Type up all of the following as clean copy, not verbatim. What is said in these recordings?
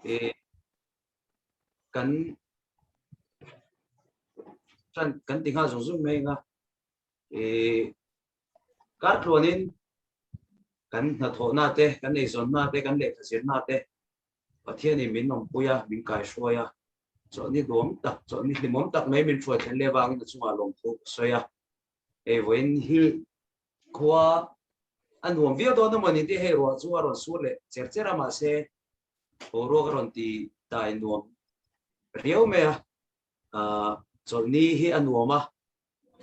I kan tan kan ti nghal zung zung mai anga i kar tluanin kan hnathawhna te kan eizawnna te kan lehkha zirna te Pathianin min awmpui a, min kaihruai a, chawlhni duam tak, chawlhni hlimawm tak mai min hruai thlen leh avangin a chungah lawmthu ka sawi a. Hei vawiin hi khua a nuam viau dawn emaw ni tih hei ruah chu a rawn sur leh cher cher a, mahse boruak a rawn ti dai nuam riau mai a. Chawlhni hi a nuam a,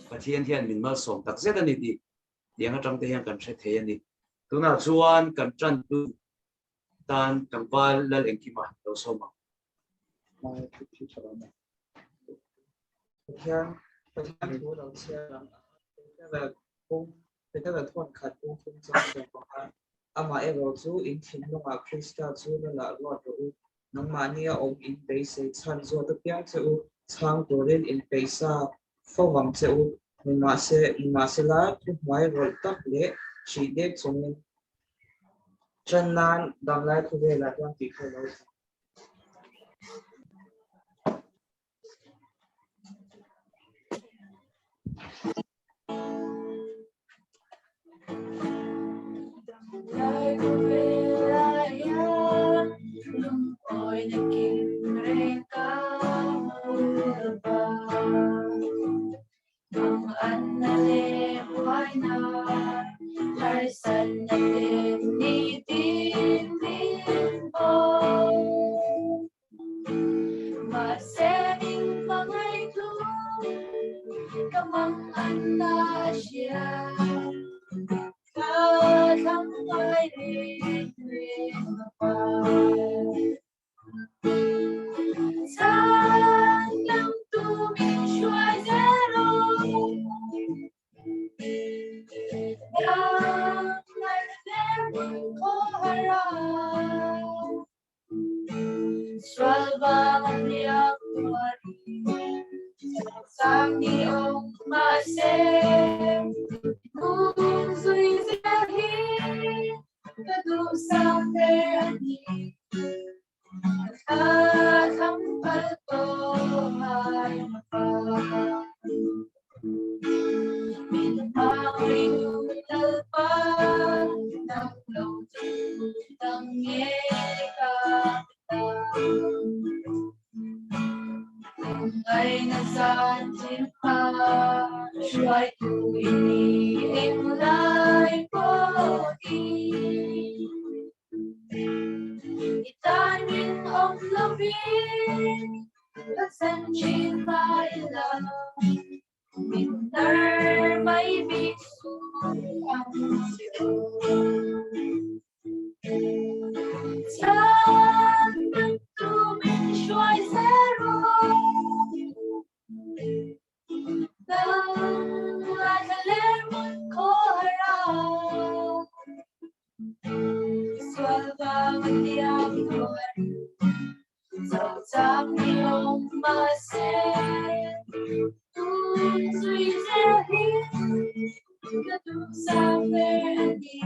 Pathian hian min malsawm tak zet a ni tih tiang atang te hian kan hre thei a ni. Tunah chuan kan tantu tan tlangval Lal Engkima lo sawm ang. Pathian Pathian thu lo chhiar ang a, Petera kawng Petera thawn khat kawng thum chang zawk bawk a. Amah erawh chu in thinlungah Krista chu lalah ruat rawh u. Nangmahnia awm in beisei chhan zawt apiang che u, chhang turin in peihsa fo ang che u. Nimahse nimahsela thuhnuai rawlh tak leh hrih dek chungin Ṭan nan damlai khawvelah hian tih kha lo tha. Damlai khawvelah hian lungawi na kim reng ka hmu lova. Mang an na leh buaina harsat na ten nitin min bawk. Mahse min hmangaih thu ka mang an na hria. Ka thlang ngai reng reng lova. Ka duhsak ber a ni. Ka thlang phal tawh ngai lo va. Min hmangaih Lalpa, nang lo chu dang nge ka ta. Lungngaihna zan thim hma hruaitu i ni englai pawhin. I tan rinawm lovin ka chan thin ngai lo. Min tar mai bik suh ang che aw. Chhan dangtu min hruai zel rawh. Dang ngaithla ler hmun khawhar a. Sual vang a hliam tuar zo chak ni awm mahse tun zui zel hi ka duhsak ber a ni.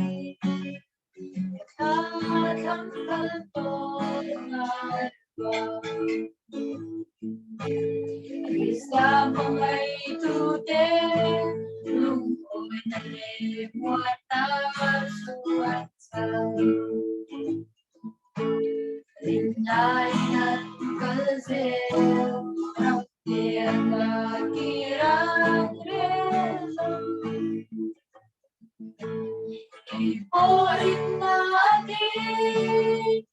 Ka thla thlang kal tawh ngai lo. Krista hmangaihtute lungawina leh muanna chu an chang. Rinnain an kal zel, ramtiang a kir an rel lo. Kei pawh rinna a ding,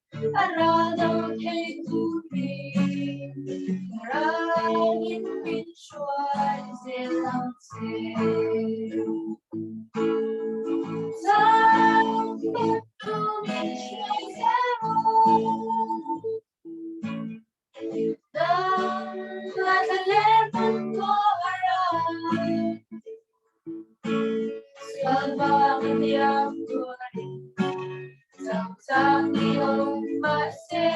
a ral do thei turin rangin min hruai zel ang che. Zan tu min hruai zel rawh. Dang ngaithla ler hmun pawh a ral. Sual vang a hliam tuarin chang chang ni awm mahse.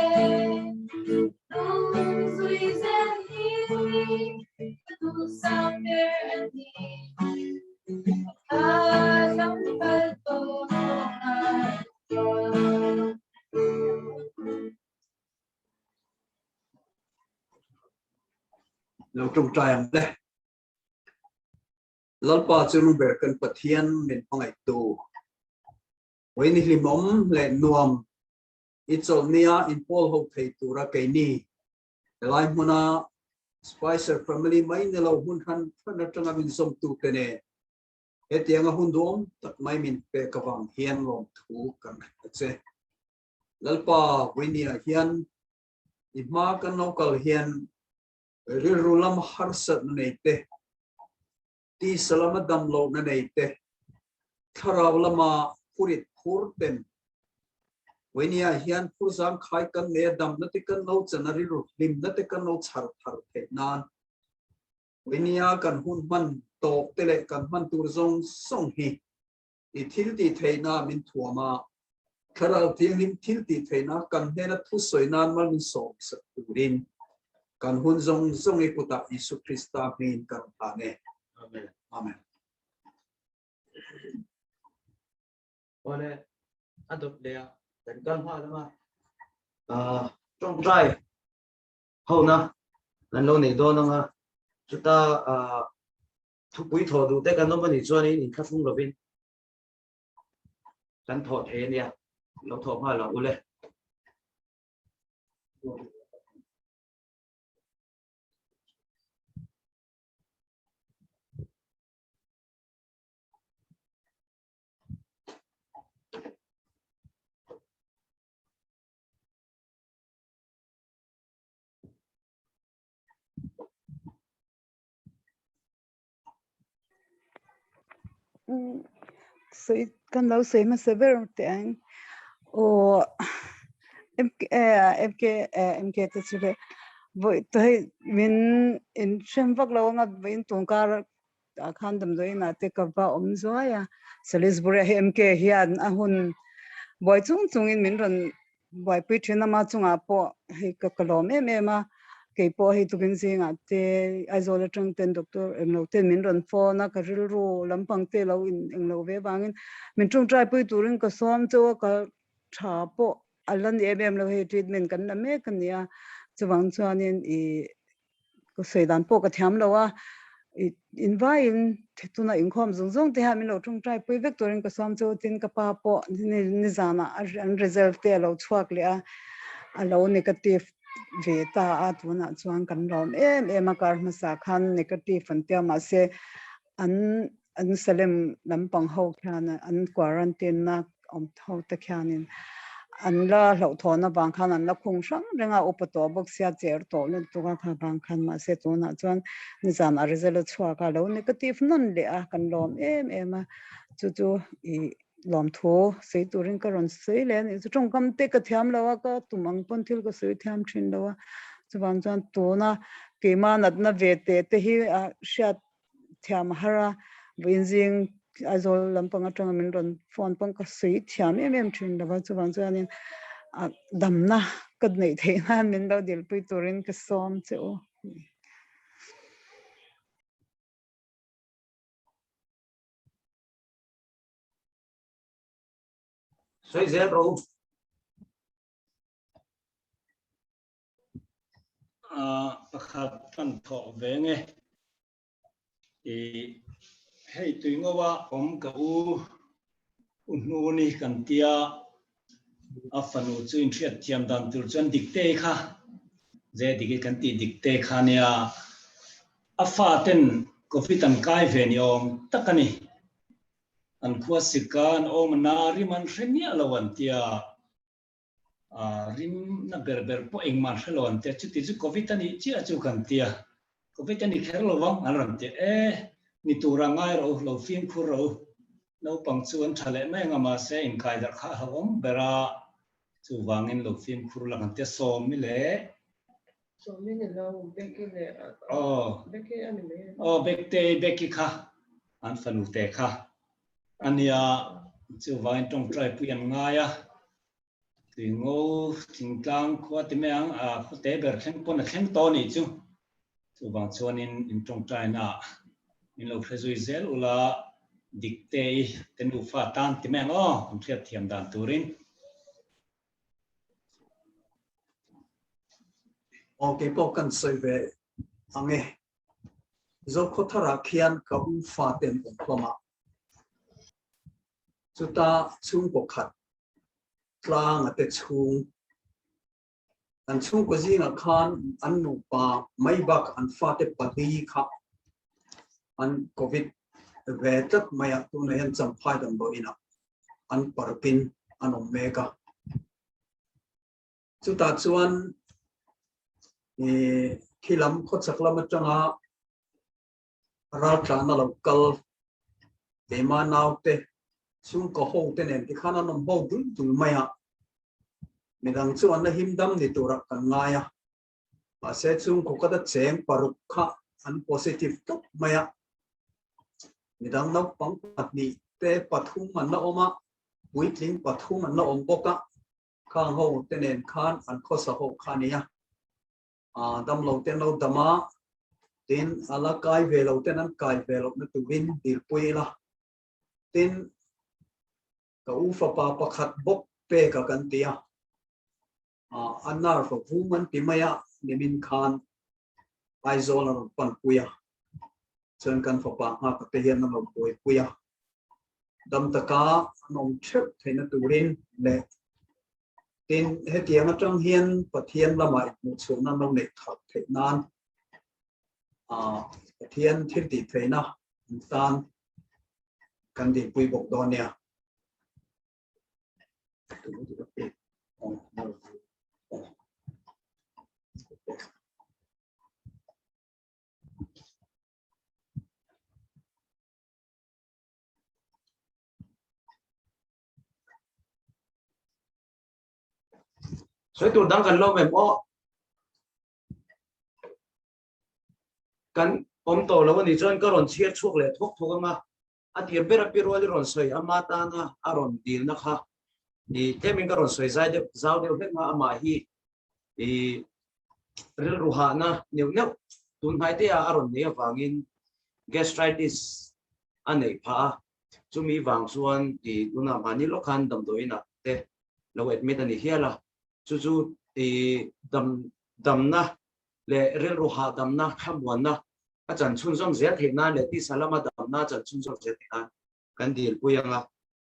Lo tawngtai ang le. Lalpa chu nu ber kan Pathian min hmangaihtu. Vawiin hlimawm leh nuam i chawlhnia inpawl ho thei tura keini helai hmuna Spicer family mai ni lo hmun hran hran atanga min zawmtute nen hetianga hun duhawm tak mai min pek avang hian lawmthu kan hre che. Lalpa vawinia hian i hma kan lo kal hian rilru lama harsatna nei te, tisa lama damlohna nei te, thlarau lama phurit phur ten vawinia hian phur zangkhai kan nei a damna te kan lo chan a rilru hlimna te kan lo chhar thar theih nan vawinia kan hun hman tawk te leh kan hman tur zawng zawng hi I thil tih theihna min thuam a, Thlarau Thianghlim thil tih theihna kan hnena thusawi nan mal min sawm sak turin kan hun zawng zawng i kutah Isu Krista hmingin kan hlan e. Amen. Amen. Awle, a dawt leh a, kan kal nghal ang a. Tawngtai hona kan lo nei dawn ang a, chuta Thupui thawh duh te kan awm a nih chuanin inthlahrung lovin kan thawh thei a nia, lo thawh nghal ang ule. Sawi kan lo sawi hmasa ber teh ang aw MK MK MK te chu le vawi te hei min in hrem vak lo anga vawiin tun kar ah khan damdawi inah te ka va awm zuai a Salisbury ah hi MK hian a hun buai chung chungin min rawn buaipui thin ama chungah pawh hei ka ka lawm em em a keipawh hei tukin zingah te Aizawl atang ten doctor englo ten min rawn phone a ka rilru lampang te lo in englo ve vangin min tawngtai pui turin ka sawm chauh a ka tha pawh a la ni em em lo hei treatment kan la mek a nia chuvang chuanin ih Ka sawi dan pawh ka thiam lo a, invaiin tuna inkhawm zawng zawng te hian min lo tawngtai pui vek turin ka sawm chu tin ka pa pawh nizanah an result te a lo chhuak leh a, a lo negative ve ta a tunah chuan kan lawm em em a kar hmasa khan negative an tia mahse an an Salem lampang ho khian an quarantine na awm ho te khianin an la hlauhthawn avang khan an la khung hrang reng a, upa tawh bawk sia cher tawh lutuk a kha vang khan mahse tunah chuan nizan a result a chhuak a lo negative nawn leh a kan lawm em em a chu chu ih lawmthu sawi turin ka rawn sawi leh a nih chu tawngkam te ka thiam lo a ka tum ang pawn thil ka sawi thiam thin lo a chuvang chuan tuna keimah natna ve teh te hi a hriat thiam a har a, vawiin zing Aizawl lampang atanga min rawn phone pawn ka sawi thiam em em thin lova chuvang chuanin a damna ka neih theih nan min lo dilpui turin ka sawm che u. Sawi zel rawh u. Pakhat kan thawh ve nge. I hei tui ngawa awm ka u u hnu ni kan tia a fanu chu in hriat thiam dan tur chuan dikte kha ze dik kan tih dikte kha nia a fa ten covid an kai ve ni awm tak a ni an khua sika an awm na rim an hre miah lo an tia rim na ber ber pawh engmah hre lo an tia chuti chu covid a nih chiah chu kan tia covid a ni kher lo vang an rawn tia e ni tura ngai rawh u lo fimkhur rawh u naupang chu an tha leh mai anga mahse inkai darh kha a hlauhawm ber a chuvangin lo fimkhur la kan tia sawmi leh Sawmi ni lo Becky leh aw Becky a ni mai aw Bektei Becky kha an fanu te kha A nia, chuvangin tawngtai pui an ngai a, Tuingo thingtlang khua ti mai ang, a khawte ber thleng pawn a thleng tawh a nih chu. Chuvang chuanin in tawngtaina min lo hre zui zel ula, Diktei te nufa tan ti mai ang aw, kan hriat thiam dan turin. Aw, keipawh kan sawi ve ang e. Zokhawtharah khian ka u fate an awm hlawm a, chuta chhungkaw khat tlanga te chhung an chhungkaw zingah khan an nupa mai bak an fate pali kha an covid ve tlat mai a, tunah hian Champhai damdawiinah an parpin an awm mek a. Chutah chuan khi lam khawchhak lam atanga raltlan a lo kal keimah naute chhungkaw ho te nen tikhan an awm bo dul dul mai a, midang chu an la him dam ni turah kan ngai a, mahse chhungkaw kata cheng paruk kha an positive tawp mai a, midang naupang pahnih te pathum an la awm a, puitling pathum an la awm bawk a. Khang ho te nen khan an khawsa ho kha a nia. Damlo te an lo dam a, tin a la kai ve lo ten an kai ve lohna turin dilpui ila. Tin, ka u fapa pakhat bawk pek a kan ti a, a nerve a vum an ti mai a, nimin khan Aizawl a rawn panpui a, chuan kan fapa nghaka te hian an rawn buaipui a, dam taka an awm theuh theihna turin leh tin hetiang atang hian Pathian lamah inhmuhchhuahna an lo neih that theih nan Pathian thil tih theihna an tan kan dinpui bawk dawn nia. Sawi tur dang kan lawm em aw? Kan awm tawh lo a nih chuan ka rawn chhiar chhuak leh thawk thawk ang a, a tir ber a pi rual i rawn sawi ama tana a rawn dilna kha i tlemin ka rawn sawi zai deuh zau deuh hlek a amah hi i rilru hahna neuh neuh tun hnai te ah a rawn nei avangin gastritis a neih phah a chumi vang chuan i tunah mahni lawk khan damdawiin ah te lo admit a ni hial a chu chu i dam damna leh rilru hahdamna thlamuanna a chan chhunzawm zel theih nan leh tisa lama damna a chan chhunzawm zel theih nan kan dilpui ang a.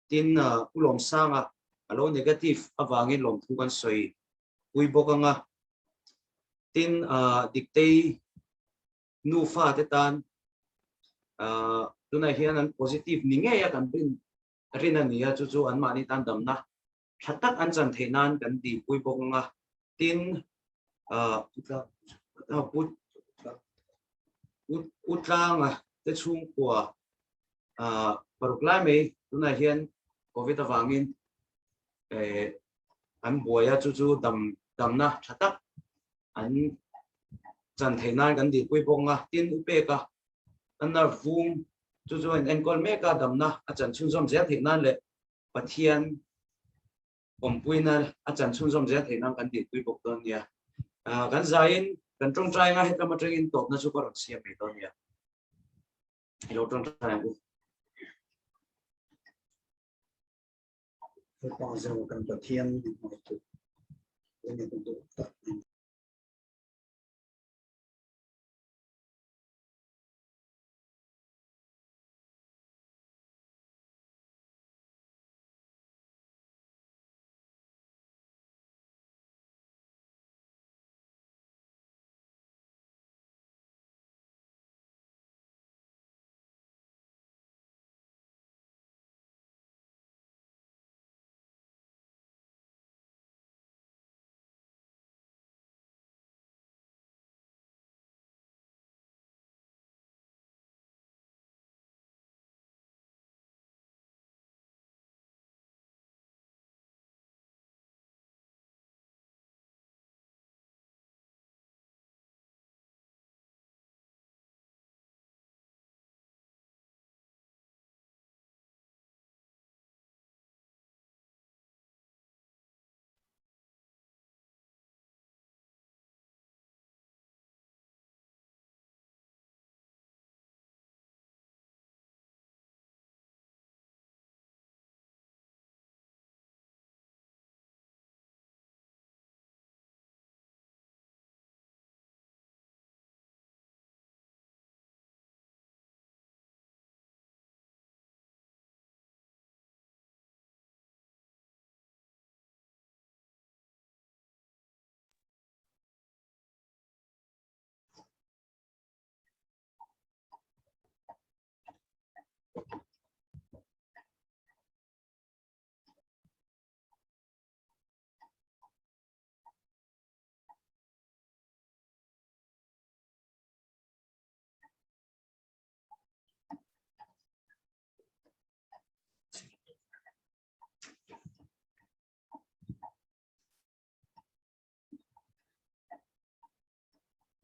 Tin, Pu Lawmsanga a lo negative avangin lawmthu kan sawi pui bawk ang a. Tin, Diktei nufa te tan tunah hian an positive ni ngei a kan rin rin a ni a, chu chu anmahni tan damna tha tak an chan theih nan kan dilpui bawk ang a. Tin, Pu Tlanga te chhungkua paruk lai mai tunah hian Covid avangin an buai a, chu chu damna tha tak an chan theih nan kan dilpui bawk ang a. Tin, U Peka a nerve vung chu chu a inenkawl mek a, damna a chan chhunzawm zel theih nan leh Pathian awmpuina a chan chhunzawm zel theih nan kan tihpui bawk dawn nia. Kan zaiin kan tawngtai anga hetlam atangin tawpna chu ka rawn siam mai dawn nia. I lo tawngtai ang u. Hepa zo kan Pathian min hmangtu enge kan duh tak mai.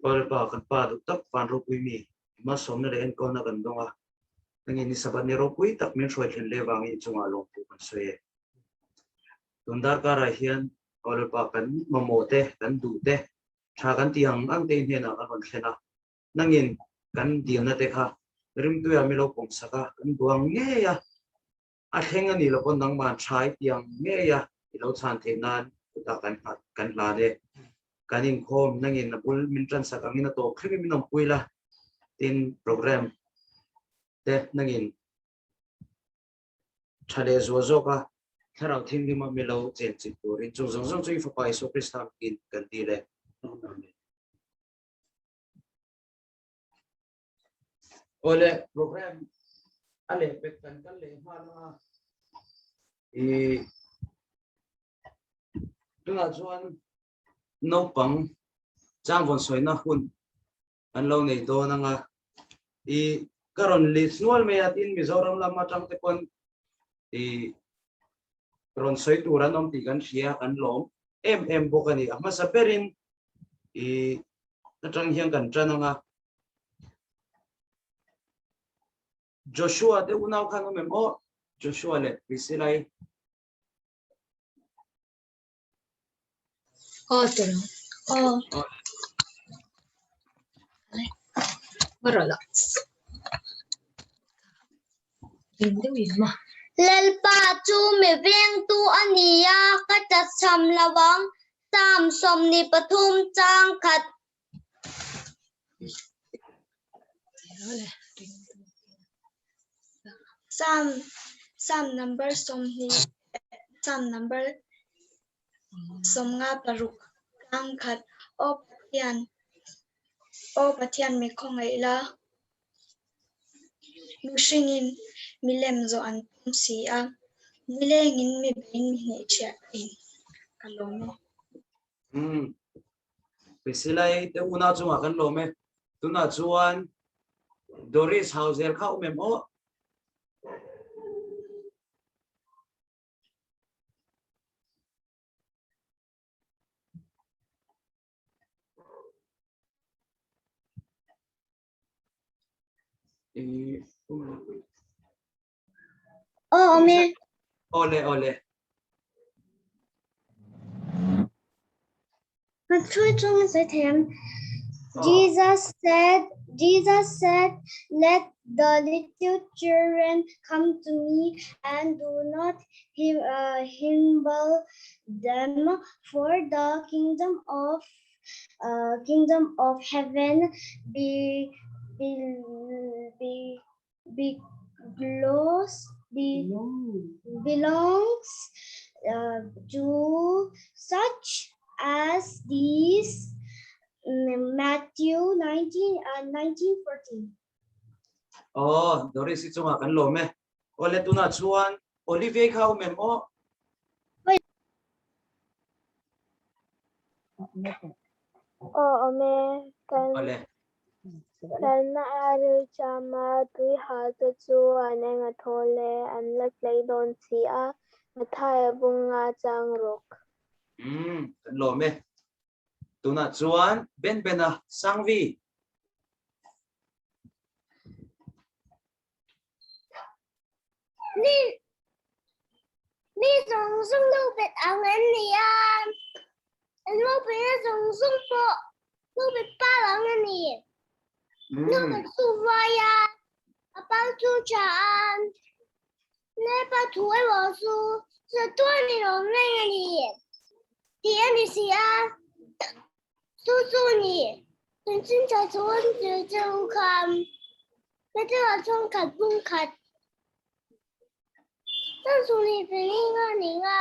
Lalpa kan Pa duh tak van ropui mi malsawmna leh enkawlna kan dawng a, nangin ni Sabbath ni ropui tak min hruai thlen leh vangin i chungah lawmthu kan sawi e. Tun darkarah hian aw Lalpa kan mamawh te, kan duh te, tha kan tih ang ang te i hnenah kan rawn thlen a, nangin kan dilna te kha rimtuiah mi lo pawmsak a, kan duang ngei a, A thleng a nih loh pawn nangmah tha i tiang ngei a, i lo chhan theih nan kutah kan nghat kan hlan e. Kan inkhawm nangin a bul min tansak angin a tawp thlengin min awmpui la, tin program te nangin tha leh zual zawk a, thlarau thinghlim a mi lo chenchilh turin chung zawng zawng chu i Fapa Isua Krista angin kan dil e. Amen. Awle program a leh pek kan kal leh nghal anga i tunah chuan naupang changvawn sawina hun an lo nei dawn anga i ka rawn list nual mai a tin Mizoram lam atang te pawn i rawn sawi tur an awm tih kan hria kan lawm em em bawk a ni a hmasa berin i atang hian kan tan anga Joshua te unau khan awm em aw Joshua leh Priscilla i Aw tur aw Lalpa chu mi vengtu a ni a, ka tlachham lo ang. Psalm 23 chang khat. Psalm Psalm number 20 Psalm number 56 chang khat. Aw Pathian, Aw Pathian mi khawngaih la. Mihringin milem zawh an tum si a, nilengin mi bein mi hnehchhiah thin. Ka lawm e. Umm. Priscilla-i te unau chungah kan lawm e. Tunah chuan Doris Hauzel kha awm em aw? Aw awm e. Awle awle. Kan thu chung a sawi thei ang. Jesus said, Jesus said, let the little children come to me and do not hinder them, for the kingdom of kingdom of heaven be be be be belongs be belongs to such as these Matthew 19 1914 Aw, Doris i chungah kan lawm e. Awle tunah chuan Olivia kha awm em aw? Aw awm e, kan Awle. kalna a ril cham a, tui hal te chu an eng a thawl e, an la tlei dawn si a, Mathaia bunga chang rawk. Umm, kan lawm e. Tunah chuan Ben Bena Sangvi. Mi mi zawng zawng lo bet ang an ni a, an lo bet a zawng zawng pawh lo bet pau ang a ni. Lo bet chu vai a, a pau chu tha a, Lalpa thu erawh chu chatuan ni lo reng a ni tih a ni si a, chu chu a ni. Chanchin tha chu an zir che u kha, Petera chuan khat bung khat Chuan chu ni pe ni nga ni nga.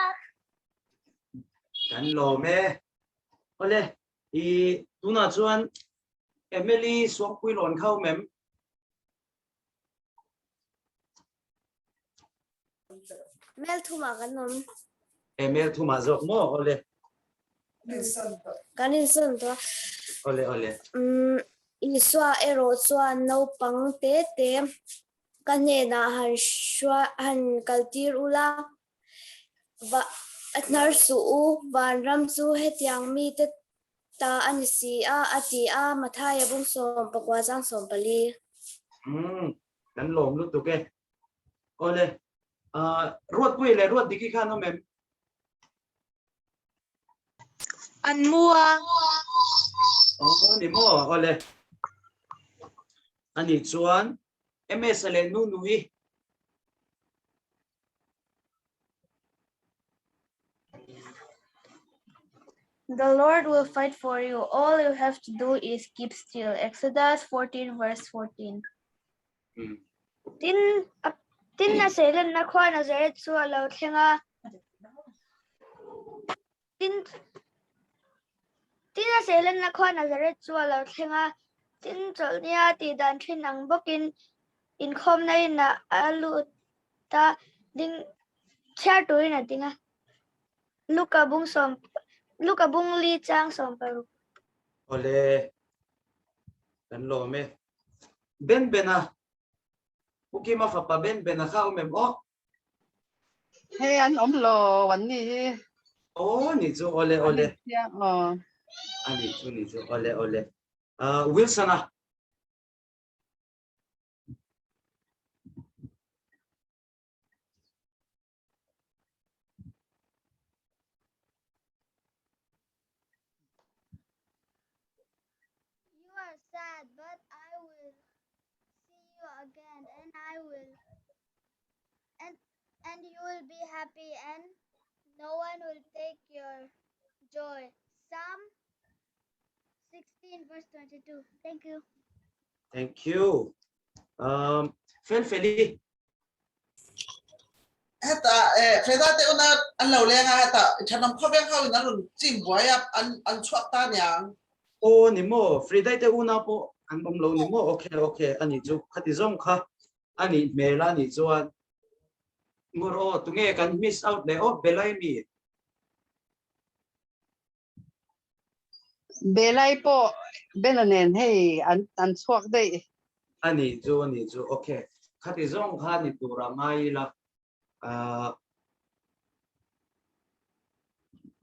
Kan lawm e. Awle, i tunah chuan Emily Suangpui lawn kha awm em? Mel thumah kan awm. E mel thumah zawk maw awle. Kan insawn tawh a. Awle awle. Um, Isua erawh chuan naupang te te ka hnenah han hruai han kaltir ula va hnar suh u vanram chu hetiang mite ta a ni si a, a ti a, Mathaia bung 14 chang 14. Umm, kan lawm lutuk e. Awle, Ruatpuii leh Ruatdiki khan awm em? An mu a. Aw ni maw, awle. Ani chuan MS leh Nunui. The Lord will fight for you. All you have to do is keep still. Exodus 14 verse 14. Tin, tin a seilenna khua Nazareth chu a lo thleng a. Tin, tin a seilenna khua Nazareth chu a lo thleng a. Tin, chawlhnia tih dan thin ang bawkin inkhawmna inah a lut a, ding chhiar turin a ding a. Luka bung sawm, Luka bung li chang 16. Awle, kan lawm e. Ben Bena, Pu Kima fapa Ben Bena kha awm em aw? Hei an awm lo an ni hi. Aw ni chu awle awle. Aw. Ani chu ni chu awle awle. Wilson a. You are sad, but I will see you again, and I will, and and you will be happy, and no one will take your joy. Psalm 16, verse 22. Thank you. Thank you. Um, Fel Feli. Heta eh Freda te una an lo leng a heta thanom khawveng ho in an rawn chim buai a an an chhuak ta niang. Aw ni maw Freda te una pawh an awm lo ni maw okay okay ani chu khati zawng kha ani hmel a nih chuan Ngur aw tunge kan miss out leh aw Belai mi. Belai pawh Bena nen hei an an chhuak daih. A nih chu a nih chu ok khati zawng kha ni tur a ngai ila ah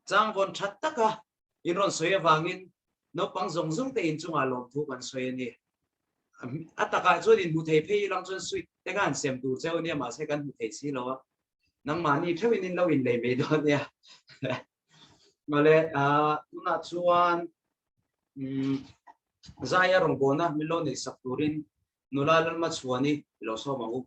changvawn that taka in rawn sawi avangin naupang zawng zawng te inchungah lawmthu kan sawi a ni. A takah chuan in hmu thei phei ilang chuan sweet te kha han sem tur cheu ania mahse kan hmu thei si lo a nangmahni theuhin in lo inlei mai dawn nia. Mawle tunah chuan Zaia rawngbawlna min lo neih sak turin nula Lalmachhuani i lo sawm ang u.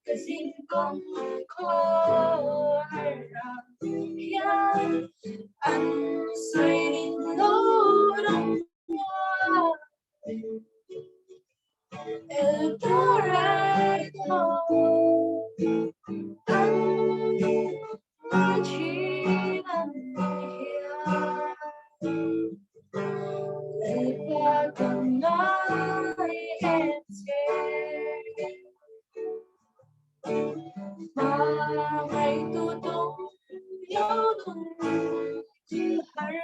Ka zin kawng khawhar ah hian an sawi nin lo ram nga. El Dorado an ngai thin an hian Lalpa ka ngai em che. Hmangaihtu tum lo nun thil har.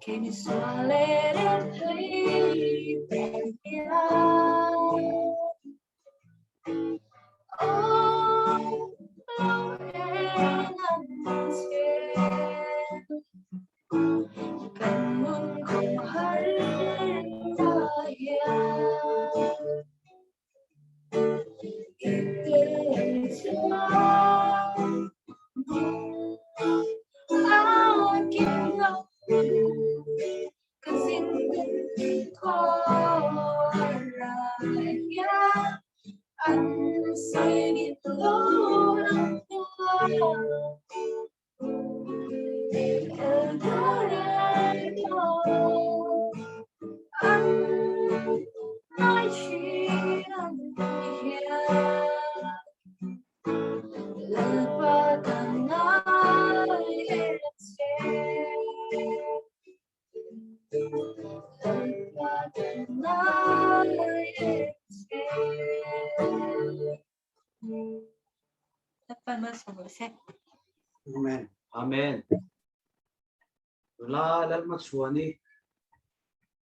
Kei mi sual leh rem thei te hian. Aw lo en ang che. Kan nun khawm har ta hian. I tel chuan a kim lo. Ka zin khawr ah hian an sawi nin lo ang hnuai. El Dorado an ngai thin an hian Lalpa ka ngai em che. Lalpa ka ngai em che. Lalpa malsawm rawh se. Amen. Amen. Nula Lalmachhuani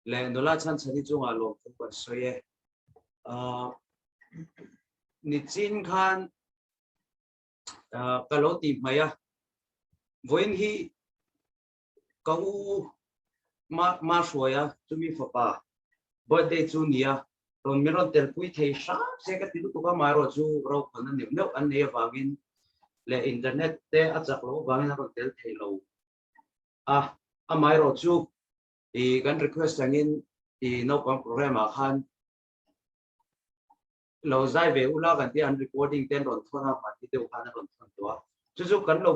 leh nula Chhanchhani chungah lawmthu kan sawi e. Uh, nichin khan uh, ka lo ti hmai a. Vawiin hi Ka u ma ma hruai a, chumi fapa birthday chu nia, rawn min rawn telpui thei hram se ka ti lutuk a, amaherawhchu rokhawlna neuh neuh an nei avangin leh internet te a chak loh avangin a rawn tel thei lo a, amaherawhchu ih kan request angin ih naupang program ah khan lo zai ve ula kan tia an recording te an rawn thawn a mahni deuh khan a rawn thawn tawh a chu chu kan lo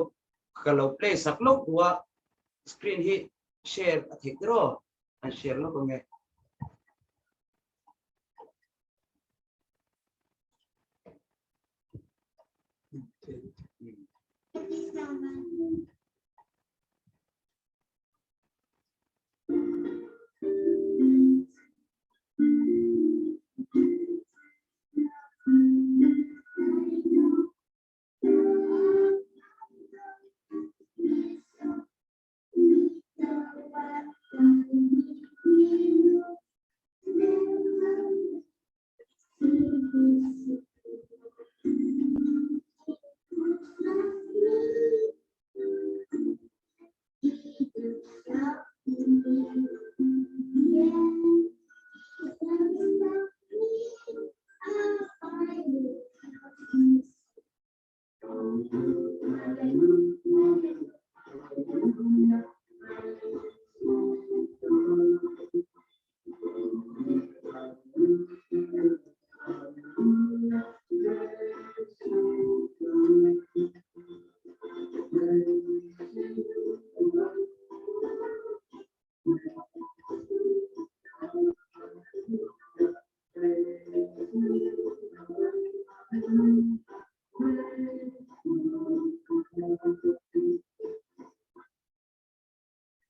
ka lo play sak lawk duh a screen hi share a theih tiraw an share lawk ange.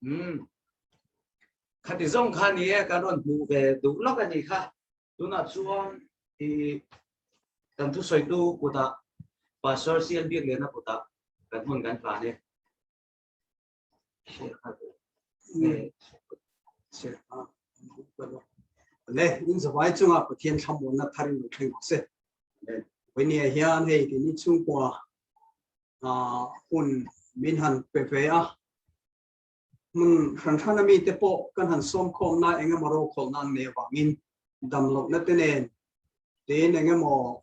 Umm. Khati zawng kha ni e, kan rawn hmuh ve duh lawk a nih kha. Tunah chuan i kan thusawitu kutah Pastor CL Biakliana kutah kan hmun kan hlan e. Le in zawai chunga Pathian thlamuanna tharin lo thleng bawk se. Vawinia hian hei keini chhungkua hun min han pe ve a. Hmun hran hran a mite pawh kan han sawm khawmna engemaw rokhawlhna an nei avangin damlohna te nen tin engemaw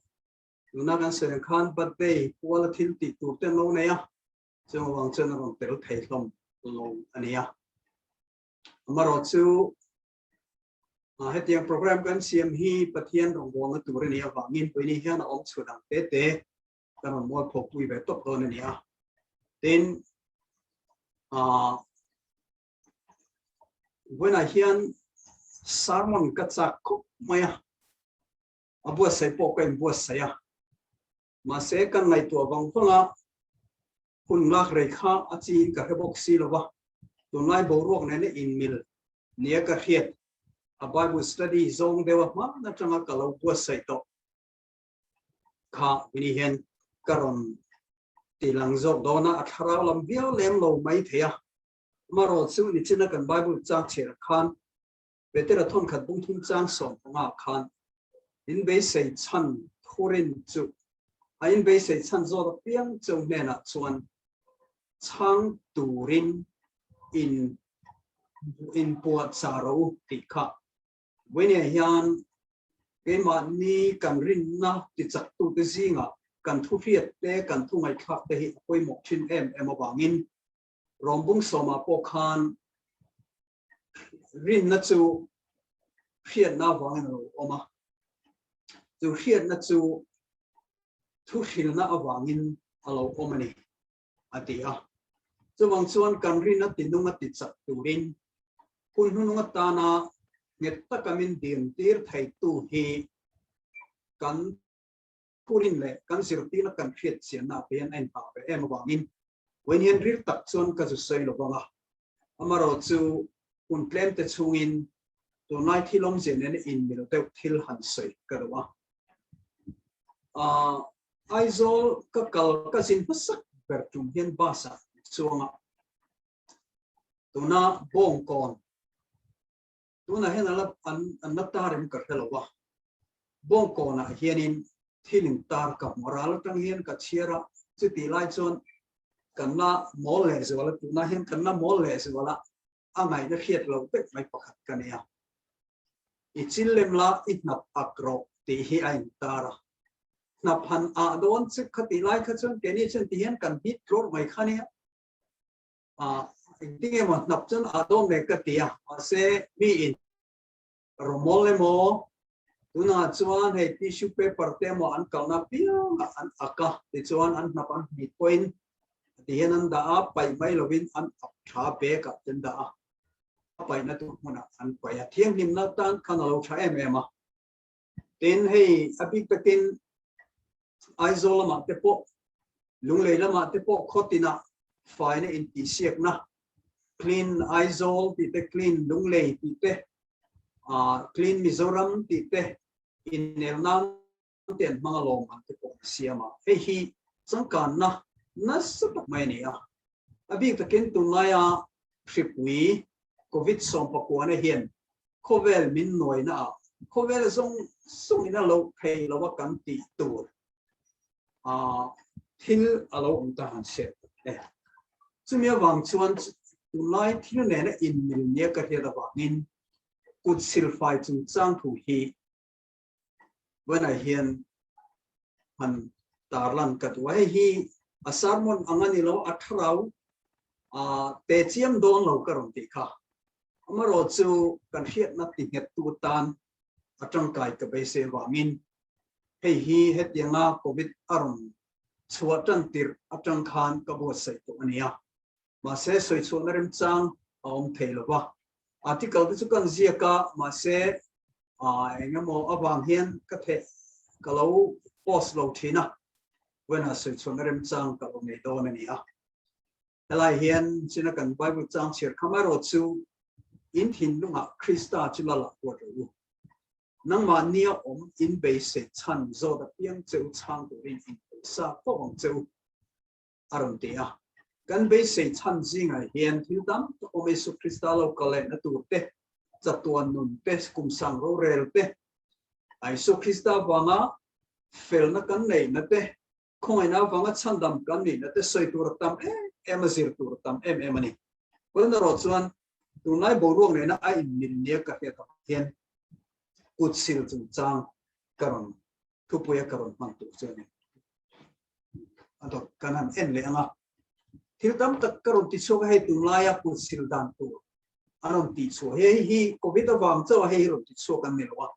tuna kan sawi ang khan birthday puala thil tih tur te an lo nei a. Chung avang chuan a rawn tel thei hlawm lo a ni a. Amarawh chu Hetiang program kan siam hi Pathian rawngbawlna tur a nih avangin puini hian a awm chhuah dang te te kan rawn mualpho pui ve tawp dawn a ni a. Tin, vawiinah hian sermon ka chak khawp mai a, a buatsaih pawh ka inbuatsaih a, mahse kan ngaihtuah vang vang a, hun lak rei kha a chiin ka hre bawk si lo va, tunlai boruak nena inmil nia ka hriat a Bible study zawng deuha hman atanga ka lo buatsaih tawh kha ni hian ka rawn ti lang zawk dawn a, a thlarau lam viau lem lo mai thei a. Amaherawh chu nichina kan Bible chang chhiarah khan Petera thawnkhat bungthum chang 15 khan in beisei chhan thurin chu a in beisei chhan zawt apiang cheu hnenah chuan chhang turin in inpuahchah rawh u tih kha vawinia hian keimahni kan rinna tichaktute zingah kan thu hriat te kan thu ngaihthlak te hi a pawimawh thin em em avangin Rawmbung sawmah pawh khan rinna chu hriatna avangin a lo awm a, chu hriatna chu thu hrilna avangin a lo awm a ni, a ti a. Chuvang chuan kan rinna tinung a tichak turin hun hnunung atana nghet taka min dintir theitu hi kan thurin leh kan zirtirna kan hriat chianna ah te hian a inhah ve em avangin vawiin hian ril tak chuan ka zu sawi lo vang a. Amaherawh chu hun tlem te chhungin tunlai thil awmzia nena inmil deuh thil han sawi ka duh a. Aizawl ka kal ka zin hmasak ber tum hian bus ah chuang a, tuna Bawngkawn Tunah hian ala an an la tar em ka hre lo a, Bawngkawnah hianin thil in tar ka hmu a, ral atang hian ka chhiar a, chutih lai chuan kan la mawl leh zual a, tunah hian kan la mawl leh zual a, a ngaihna hriat loh vek mai pakhat ka nei a, I chil lem la i hnap ak rawh tih hi a intar a, hnap han ah dawn che khatih lai kha chuan keini chuan tihian kan hit tlawr mai kha nia. Engtin emaw hnap chuan a dawn ve ka ti a, mahse mi in rawmawl emaw tunah chuan hei tissue paper te emaw an kalna piang ah an ak a, tichuan an hnap an hmit pawhin tihian an dah a, paih mai lovin an ak tha bag ah te an dah a, a paihna tur hmunah an paih a, thianghlimna tan khan a lo tha em em a. Tin, hei a bik takin Aizawl lamah te pawh, Lunglei lamah te pawh khaw tinah faina intihsiakna, Clean Aizawl tih te, Clean Lunglei tih te, Clean Mizoram tih te inel nan te an hmang alawm ang te pawh an siam a. Hei hi changkanna nasa tak mai a ni a. A bik takin tunlaia hripui Covid 19 hian khawvel min nuaina ah khawvel zawng zawng in a lo thei lo a kan tih tur thil a lo awm ta han hriat tak e. Chumi avang chuan tunlai thil nena inmil nia ka hriat avangin kut silfai chungchang thu hi Vawiinah hian han tarlan ka duh a, hei hi a sermon ang a ni lo, a thlarau te chiam dawn lo ka rawn tih kha. Amaherawh chu kan hriatna ti nghettu tan a tangkai ka beisei avangin hei hi hetianga Covid a rawn chhuah tan tirh atang khan ka buatsaih tawh a ni a. Mahse sawichhuahna remchang a awm thei lo va. Article te chu kan ziak a, mahse eng emaw avang hian ka theh ka lo post lo thin a, vawiinah sawichhuahna remchang ka lo nei dawn a ni a. Helai hian china kan Bible chang chhiar kham erawh chu in thinlungah Krista chu la lah ruat rawh u. Nangmah nia awm in beisei chhan zawt apiang che u chhang turin in pawisa fo ang che u. a rawn ti a. Kan beisei chhan zingah hian thil tam tak awm Isu Krista lo kal lehna tur te, chatuan nun te, kum sang rorel te, Isu Krista vanga felna kan neihna te, khawngaihna avanga chhandam kan nihna te sawi tur a tam em em a, zir tur a tam em em a ni. Vawiin erawh chuan tunlai boruak nena a inmil nia ka hriat avang hian kut sil chungchang ka rawn thupuia ka rawn hman tur chu a ni. A dawt kan han en leh ang a, thil tam tak ka rawn ti chhuak a, hei tunlaia kut sil dan tur. an rawn tih chhuah hi hei hi Covid avang chauh a hei hi rawn ti chhuak an ni lo a,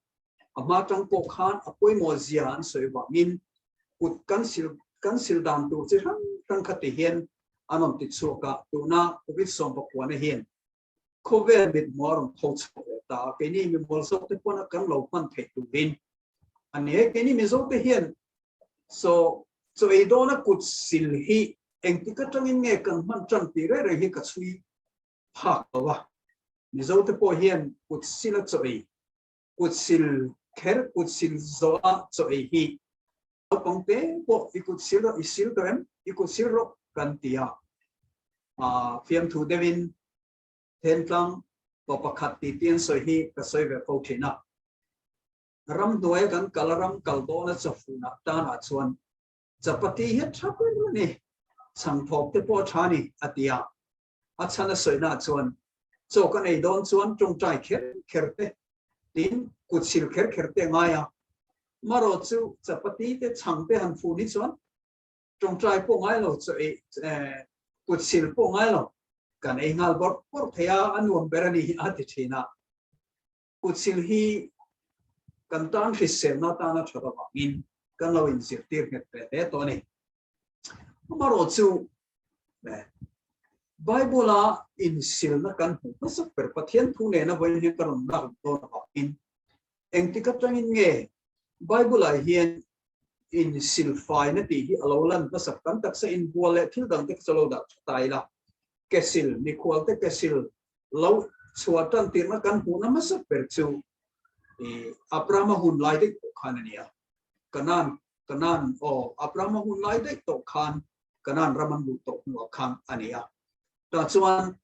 a hma tang pawh khan a pawimawh zia an sawi vangin kut kan sil kan sil dan tur chi hrang hrang kha ti hian an rawn ti chhuak a, tuna Covid sawmpakuana hian khawvel mithmuh a rawn tho chhuak leh ta a, keini mimual zawk te pawn a kan lo hman theih turin a ni e. Keini Mizo te hian so chaw ei dawna kut sil hi engtik atangin nge kan hman tan tih reng reng hi ka chhui phak lo a, Mizo te pawh hian kut sil a chaw ei, kut sil kher, kut sil zawh a chaw ei hi naupang te pawh i kut sil rawh, i sil tawh em? I kut sil rawh kan ti a, fiamthu deuhin Thentlang pa pakhat tih te an sawi hi ka sawi ve fo thin a. Ramhnuaia kan kal a, ram kal dawna chawfunah tanah chuan chapati hi a tha ber a ni, chhangthawp te pawh a tha a ni a ti a. A chhan a sawinaah chuan chaw kan ei dawn chuan tawngtai kher kher te tin kut sil kher kher te a ngai a. Marawh chu chapati te chhang te han fun hi chuan tawngtai pawh ngai lo, chaw ei kut sil pawh ngai lo, kan ei nghal bawrh bawrh thei a, a nuam ber a ni a ti thin a. Kut sil hi kan tan hriselna atana that avangin kan lo inzirtir nghet ve hle tawh a ni. Amarawh chu Bible-a insilna kan hmuh hmasak ber Pathian thu nena vawiin hian ka rawn lak dawn avangin engtik atangin nge Bible-ah hian insilfaina tih hi a lo lan hmasak tam taksa inbual leh thil dangte kha chu lo dah tha ta ila. Kesil, mikhualte kesil lo chhuah tan tirna kan hmuhna hmasak ber chu Abrahama hun lai daih tawh khan a ni a. Kanaan, Kanaan, aw, Abrahama hun lai daih tawh khan Kanaan ram an luh tawh hnuah khan a ni a. Tah chuan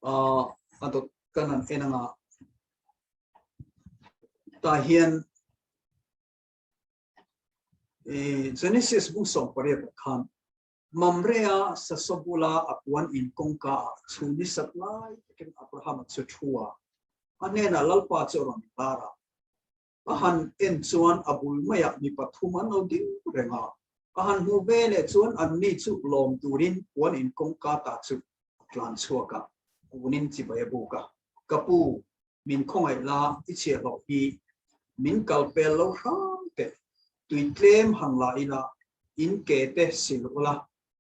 a dawt kan han en anga tah hian Genesis bung 18 ah khan Mamre-a sasaw bula a puan in kawngka ah chhun ni sat lai takin Abrahama chu thu a, a hnenah Lalpa chu a rawn inlar a. A han en chuan a bul maiah mi pathum an lo ding reng a, a han hmuh ve leh chuan anni chu lawm turin puan in kawngka ta chu a tlan chhuak a, kunin chibai a buk a, Ka pu, min khawngaih la i chhiahhlawh hi min kal pel lo hram teh, tui tlem han la ila in ke te sil ula,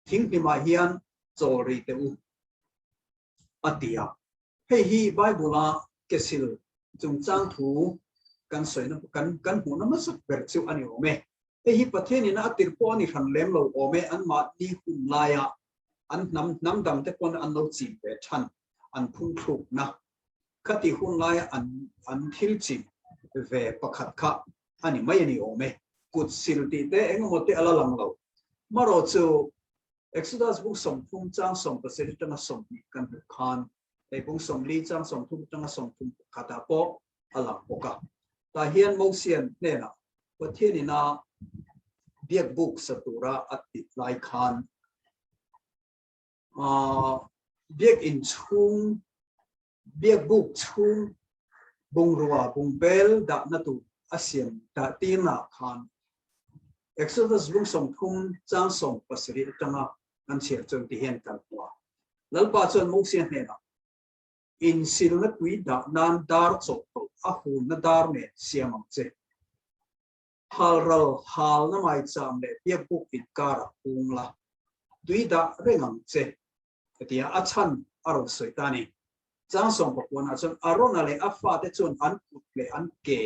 thinghlimah hian chawl rih teh u, a ti a. Hei hi Bible-a kesil chungchang thu kan sawina kan kan hmuhna hmasa ber chu a ni awm e. Hei hi Pathianin a tirh pawh a ni hran lem lo awm e, anmahni hun laia an hnam hnam dangte pawn an lo chim ve than an phungthlukna khati hun laia an an thil chim ve pakhat kha a ni mai a ni awm e. Kut sil tih te engemaw te a la lang lo. Marawh chu Exodus bung 30 chang 17 atanga 20 kan hmuh khan hei bung 40 chang 30 atanga 31 ah pawh a lang bawk a. Tah hian Mosian hnenah Pathian ina biakbuk sa tura a tih lai khan biakin chhung biakbuk chhung bungrua bungbel dahna tur a siam dah tirnaah khan Exodus bung 30 chang 17 atanga kan chhiar chuan ti hian kan hmu a. Lalpa chuan Mosia hnenah Insilna tui dah nan dar chawhtawlh a hunna dar nen siam ang che. Halral halna maicham leh biakbuk inkarah hung la, tui dah reng ang che, ka ti a, a chhan a rawn sawi ta a ni. Chang sawmpapuanah chuan Arona leh a fate chuan an kut leh an ke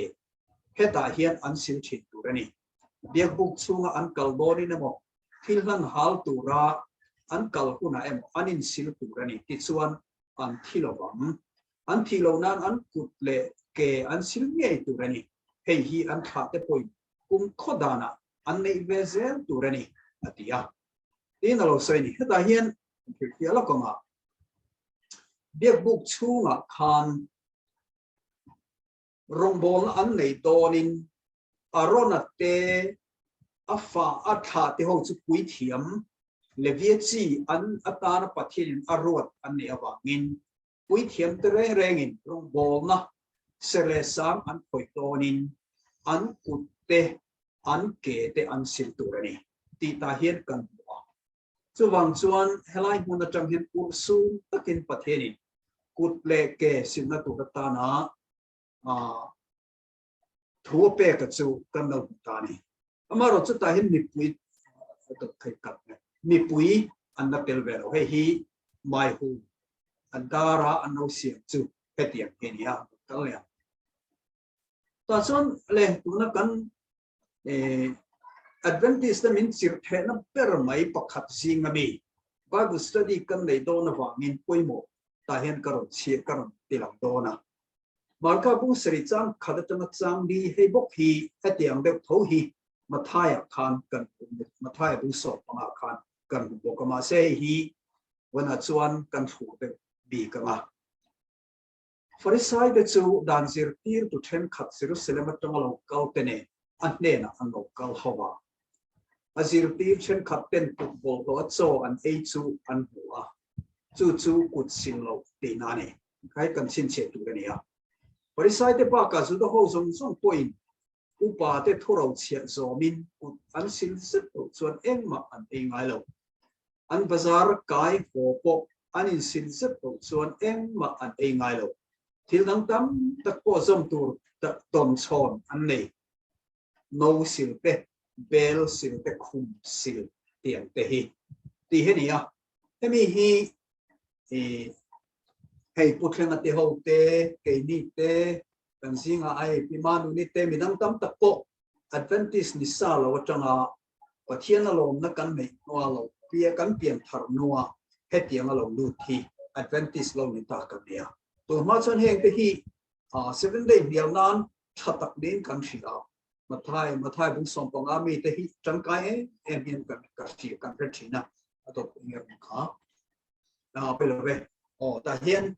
hetah hian an sil thin tur a ni. Biakbuk chhunga an kal dawnin emaw, thil hlan hal tura an kal hunah emaw an insil tur a ni. Tichuan, an thi lo vang. An thih loh nan an kut leh ke an sil ngei tur a ni. Hei hi an thlahte pawhin kum khaw danah an neih ve zel tur a ni, a ti a. Tiin a lo sawi a ni. Hetah hian kan hrilhfiah lawk ang a, biakbuk chhungah khan Rawngbawlna an nei dawnin Arona te a fa a thlah te ho chu puithiam Levia chi an atana Pathianin a ruat an neih avangin puithiam te reng rengin rawngbawlna ser leh sang an khawih dawnin an kut te an ke te an sil tur a ni tih tah hian kan hmu a. Chuvang chuan helai hmun atang hian urhsun takin Pathianin. Kut leh ke silna tur atana thu a pek a chu kan lo hmu ta a ni. Amaherawh chutah hian mipui a dawt thei tak mai. Mipui an la tel ve lo. Hei hi Maihu a dara an lo siam chu hetiang hi a ni a, kal leh ang. Tah chuan le tuna kan Adventist te min chirh thehna ber mai pakhat zing ami Bible study kan nei dawn avangin pawimawh tah hian ka rawn chhiah ka rawn ti lang dawn a. Marka bung sarih chang khat atanga chang li hei bawk hi hetiang deuh tho hi Mathaia khan kan hmu Mathaia bung sawm pangah khan kan hmu bawk a mahse hei hi vanah chuan kan thlur deuh bik ang a. Farisai te chu dan zirtirtu thenkhat Jerusalem atanga lo kal te nen a hnenah an lo kal ho a. A zirtir thenkhat ten kut bawlhhlawh a chaw an ei chu an hmu a, chu chu kut sil loh tihna a ni. Khai kan chhinchhiah tur a ni a. Farisai te bakah Juda ho zawng zawng pawhin upa te thuro chhiah zawmin kut an sil zet loh chuan engmah an ei ngai lo. An bazar kai haw pawh an insil zet loh chuan engmah an ei ngai lo. Thil dang tam tak pawh zawm tur tawn chhawn an nei. No sil te, bel sil te, khum sil tih ang te hi tih hi a ni a. Hemi hi hei Pu Thlenga te ho te, keini te, Kan zingah ai Pi Manuni te midang tam tak pawh Adventist ni sa lo atanga Pathian a lawmna kan neih hnua lo pia kan pian thar hnua hetiang a lo lut hi Adventist lo ni ta kan nia. Tun hma chuan heng te hi Seventh Day hnial nan tha tak niin kan hria a. Mathai Mathai bung 15 mi te hi tangkai em em hian kan ka hria kan hre thin a. A dawt eng emaw kha. A pe lo ve. Aw tah hian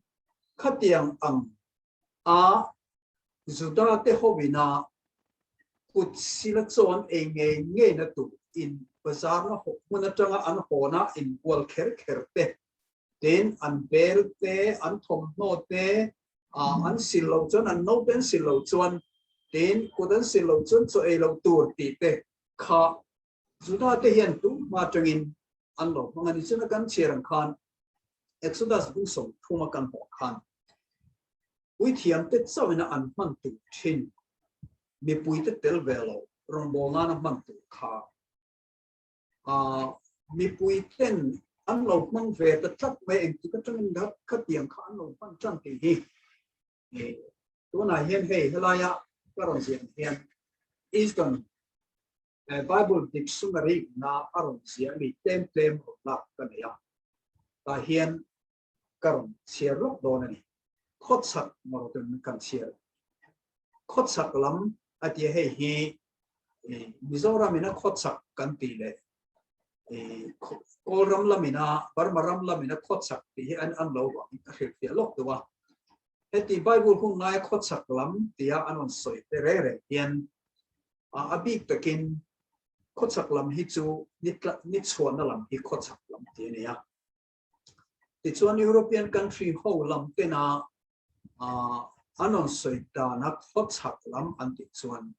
khatiang ang A Juda te hoin a kut sila chuan ei ngei ngei na tur in bazar na hmun atanga an hawn a inbual kher kher te, tin an bel te, an thawmhnaw te, an sil loh chuan an naute an sil loh chuan, tin kut an sil loh chuan chaw ei loh tur tih te kha Juda te hian tum hma atangin an lo hmang a ni. Chuna kan chhiar ang khan Exodus bung 30 a kan hmuh khan puithiam te chauhin a an hman tur thin mipui te tel ve lo rawngbâwl nana hman tur kha mipui ten an lo hmang ve ta tlat mai engtik atangin khatiang kha an lo hman tan tih hi tunah hian hei helaia ka rawn ziah ang hian Eastern Bible dictionary na a rawn ziah mi tlem tlem rawn lak ka nei a, tah hian ka rawn chhiar lawk dawn a ni. Khawchhak marawh kan chhiar. Khawchhak lam a tia hei hi Mizoram ina khawchhak kan tih leh Kawlram lamina Burma ram lamina khawchhak tih hi an an lo vangin ka hrilhfiah lawk deuh a. Heti Bible hun ngaia khawchhak lam tia an rawn sawi te reng reng hian A bik takin khawchhak lam hi chu ni chhuahna lam hi khawchhak lam tih a ni a. Tichuan European country ho lam tena an rawn sawi dana khawchhak lam an tih chuan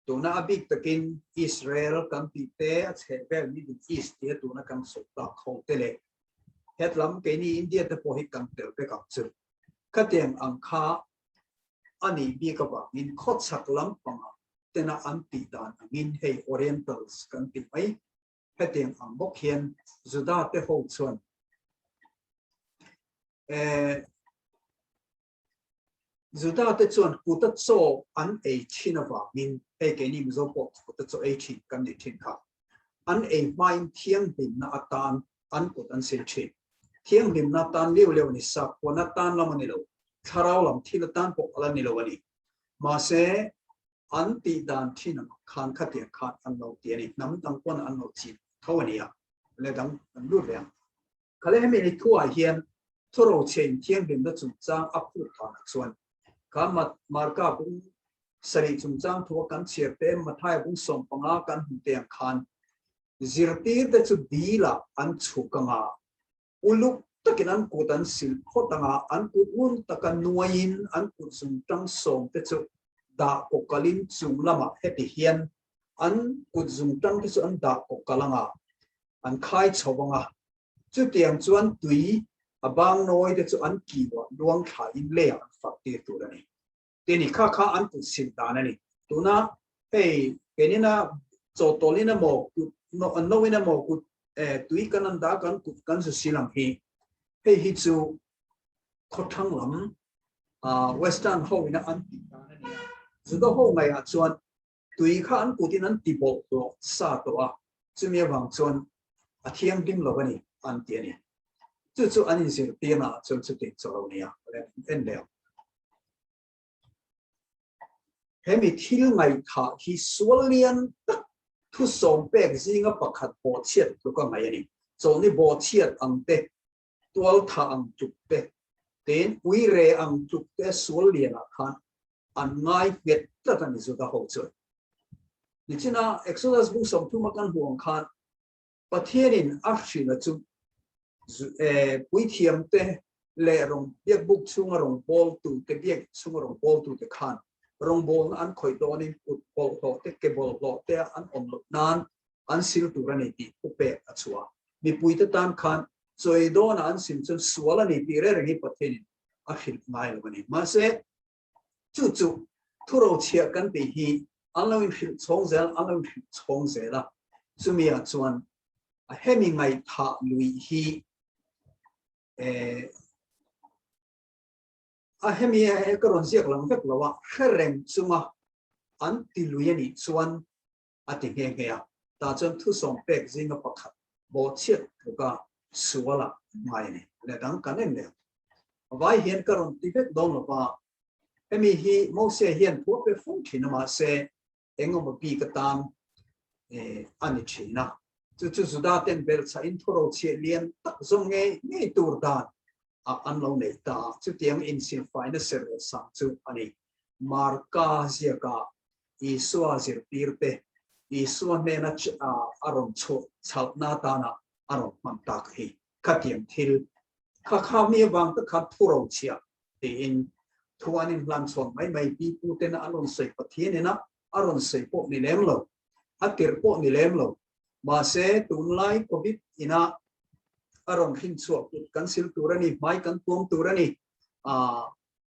tuna a bik takin Israel kan tih te a chheh vel Middle East tia tuna kan sawi tak ho te leh hetlam keini India te pawh hi kan tel vek ang chu. Khatiang ang kha a nih bik avangin khawchhak lampangah tena an tih dan angin hei Orientals kan ti mai. Hetiang ang bawk hian Juda te ho chuan eh Juda te chuan kuta chaw an ei thin avangin hei keini Mizo pawh kuta chaw ei thin kan nih thin kha. An ei hmain thianghlimna atan an kut an sil thin. Thianghlimna atan liu leu a ni, sakhuana atan lam a ni lo, thlarau lam thil atan pawh a la ni lo a ni. Mahse, an tih dan thin ang khan khatiang khan an lo ti a ni, hnam dang pawn an lo chin tho a ni a, le dang an lut ve ang. Khale hemi ni thuah hian thurochhe in thianghlimna chungchang a phut danah chuan kha Marka bung sarih chungchang thua kan chhiar te Mathaia bung 15 kan hmu te ang khan Zirtirte chu dilah an chhuk ang a, uluk takin an kut an sil phawt ang a, an kut ngun taka nuaiin an kut zungtang sawmte chu dah kawkalin chung lamah heti hian an kut zungtangte chu an dah kawkal ang a, an khai chho ang a. Chutiang chuan tui. A bang nawi te chu an kiuah luang thlain leiah an fak tir tur a ni. Ti ni kha kha an kut sil dan a ni. Tuna hei kenina chawhtawlhin emaw kut no in emaw kut tui kan an dah kan kut kan zu sil ang hi hei hi chu khawthlang lam western ho ina an tih dan a ni a. Juda ho ngaihah chuan Tui kha an kutin an ti bawlhhlawh sa tawh a, chumi avang chuan a thianghlim lo a ni an ti a ni. Chu chu an inzirtirna ah chuan chuti chaw lo nia en leh ang. He mi thil ngaihthah hi sual lian tak thusawm pek zinga pakhat bawhchhiat tluk a ngaih a ni. Chawlhni bawhchhiat ang te, tualtha ang tluk te, tin uire ang tluk te sual lianah khan an ngai nghet tlat a ni Juda ho chuan. Nichina Exodus bung 30 a kan hmuh ang khan Pathianin a hrilh a chu puithiam te leh rawng biakbuk chhunga rawngbawltu te biak chhunga rawngbawltu te khan rawngbawlna an khawih dawnin kut bawlhhlawh te ke bawlhhlawh te an awm loh nan an sil tur a ni tih thupek a chhuah a. Mipuite tan khan chawi dawna an sil chuan sual a ni tih reng reng hi Pathianin a hrilh ngai lo a ni. Mahse, chu chu thurochhiah kan tih hi an lo inhrilh chhawng zel, an lo inhrilh chhawng zel a. Chumi ah chuan a hemi ngaihthah lui hi eh, a hemi ka rawn ziak lang vek lo a, hre reng chunga an ti lui a nih chuan a ti nghe nghe a. Tah chuan thusawm pek zinga pakhat bawhchhiat tluka suala an ngai a ni. Leh dang kan en leh ang. Vai hian ka rawn ti vek dawn lo va, hemi hi Mose hian thu a pe fo thin a, mahse engemaw bik atan a ni thin a. Chu chu Juda ten belchhahin thurochhiah lian tak zawng ngei ngei tur dan ah an lo nei ta a, chutiang insilfaina ser leh sang chu a ni. Marka ziakah Isua zirtirte Isua hnena a rawn chhuah chhalhna atana a rawn hman tak hi khatiang thil kha kha mi avang te khan thu rochhiah tiin thu an inhlan chhawn mai mai pi pu tena an rawn sawi Pathian ina a rawn sawi pawh ni lem lo, a tirh pawh ni lem lo. Mahse tunlai Covid ina a rawn hrin chhuah kut kan sil tur a ni, hmai kan tuam tur a ni,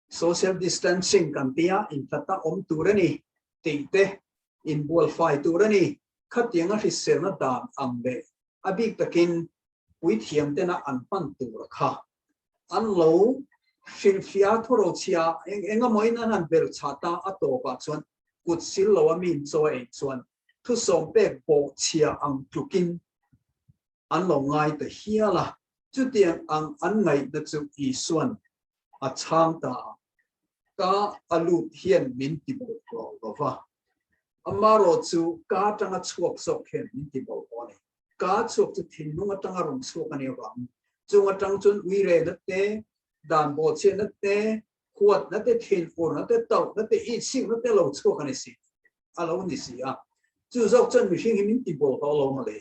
Social distancing kan tia inhlata awm tur a ni tih te, inbual fai tur a ni. Khatianga hriselna dan ang leh a bik takin puithiam tena an hman tur kha an lo hrilhfiah thurochhia eng eng emawin an han bel chah ta a tawpah chuan kut sil lo a min chaw ei chuan thusawm pek bawhchhia ang tlukin an lo ngai ta hial a, chutiang ang an ngaihna chu Isuan a chhang ta a, ka a lut hian min ti bawlhhlawh lo va, amarawh chu ka atanga chhuak zawk hian min ti bawlhhlawh a ni. Ka chhuak chu thinlung atanga rawn chhuak a nih avangin chung atang chuan uirehna te, dan bawhchhiatna te, huatna te, thinurna te, tauhna te, ihchhikna te lo chhuak a ni si. a lo ni si a, chu zawk chuan mihring hi min ti bawlhhlawh lo mawle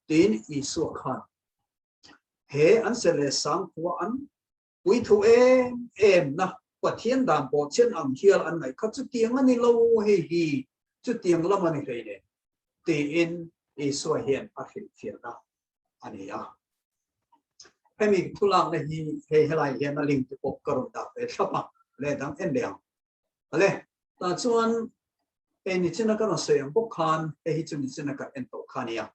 tiin Isua khan he an ser leh sang khua an puithu em em na Pathian dan pawh chian ang hial an ngaih kha chutiang a ni lo hei hi chutiang lam a ni hlei nen tiin Isua hian a hrilhfiahna a ni a. Hemi thulakna hi hei helai hian a link te pawh ka rawn dah ve thlap a, leh dang en leh ang. Ale, tah chuan hei nichina ka rawn sawi ang bawk khan hei hi chu nichina kan en tawh kha a nia.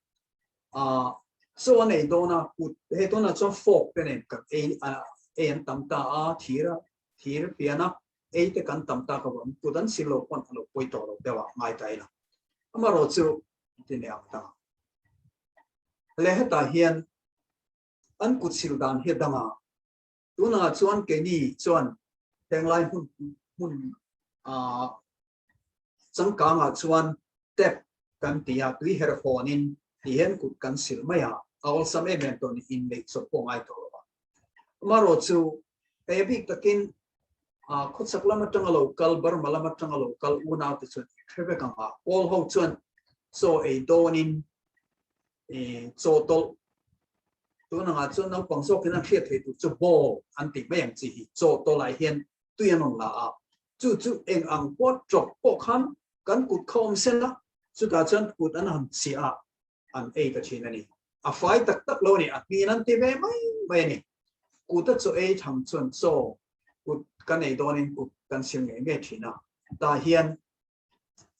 Ah, chaw a nei dawn a, kut hei tunah chuan fork te nen kan ei ei an tam ta a, thir a thir pian a ei te kan tam tak avangin kut an sil lo pawn a lo pawi tawh lo deuh a ngai ta ila. Amaherawh chu ti leh ang ta. Ale hetah hian an kut sil dan hi a dang a, Tunah chuan keini chuan henglai hmun hmun ah changkangah chuan tap kan ti a, tui herh hawnin ti hian kut kan sil mai a, a awlsam em em tawh ni inneih chawp pawh ngai tawh lo a. Amaherawh chu hei a bik takin ah khawchhak lam atanga lo kal, Burma lam atanga lo kal unaute chuan i hre vek ang a, Kawl ho chuan chaw ei dawnin chaw tawlh tun angah chuan naupang zawkin an hriat theih tur chu ball an tih mai ang chi hi chaw tawlhah hian tui an rawn la a, chu chu eng ang pawh tawp pawh khan kan kut kha awm sen a, chutah chuan kut an han chhiah a, an ei ta thin a ni. A fai tak tak lo a ni, a hmin an ti ve mai mai a ni. Kuta chaw ei thang chuan chaw kut kan ei dawnin kut kan sil ngei ngei thin a. Tah hian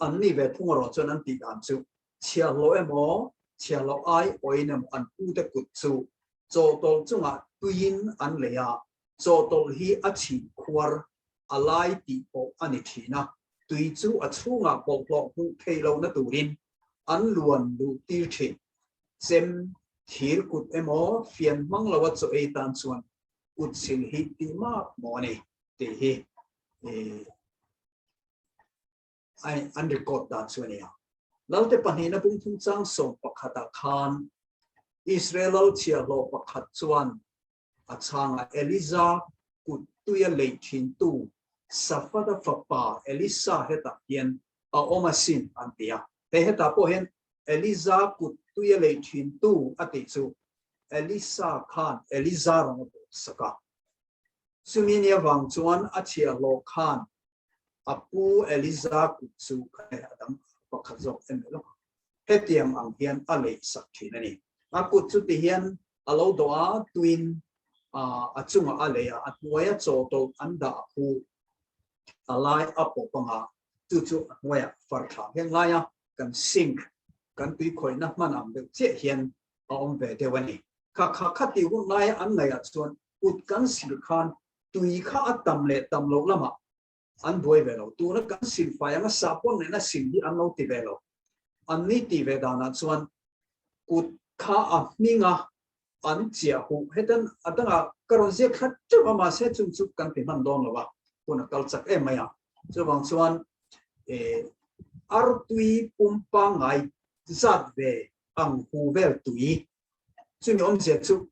an ni ve thung erawh chuan an tih dan chu chhiahhlawh emaw chhiahhlawh ai awin emaw an pute kut chu chawhtawlh chungah tuiin an lei a, chawhtawlh hi a chhin khuar a lai tih pawh a ni thin a, tui chu a chhungah bawlhhlawh hmuh theih lohna turin an luan luh tir thin. Chem, thir kut emaw fian hmang loa chaw ei tan chuan kut sil hi tih mak maw a ni tih hi an record dan chu a ni a. Lalte pahnihna bungthung chang sawm pakhatah khan Israel lal chhiahhlawh pakhat chuan a chhangah Eliza kut tuia leih thintu Safata fapa Elisa hetah hian a awm asin an ti a. Hei hetah pawh hian Eliza kut tuia leih thintu a tih chu Elisa khan Eliza rawn a bawk sak a. Chumi ni avang chuan a chhiahhlawh khan a pu Eliza kut chu ka nei a dang pakhat zawk em lawk ang. Hetiang ang hian a leih sak thin a ni. A kut chu ti hian a lo dawh a, tuin a chungah a leih a, a hnuaia chawhtawlh an dah a phu a lai a pawp anga chu chu a hnuaiah far thla hian laia kan sink kan tui khawihna hman ang deuh chiah hian a awm ve deuh a ni. Kha kha khati hun laia an ngaihah chuan kut kan sil khan tui kha a tam leh tam loh lamah an buai ve lo. Tuna kan sil fai anga sahpawn nena sil hi an lo ti ve lo. An ni tih ve danah chuan kut kha a hminga an chiah huh. Hetan a dangah ka rawn ziak thla teuh a, mahse chung chu kan ti hman dawn lo a, hun a kal chak em mai a. Chuvang chuan artui pum pangngai zat ve ang hu vel tui chumi awmzia chu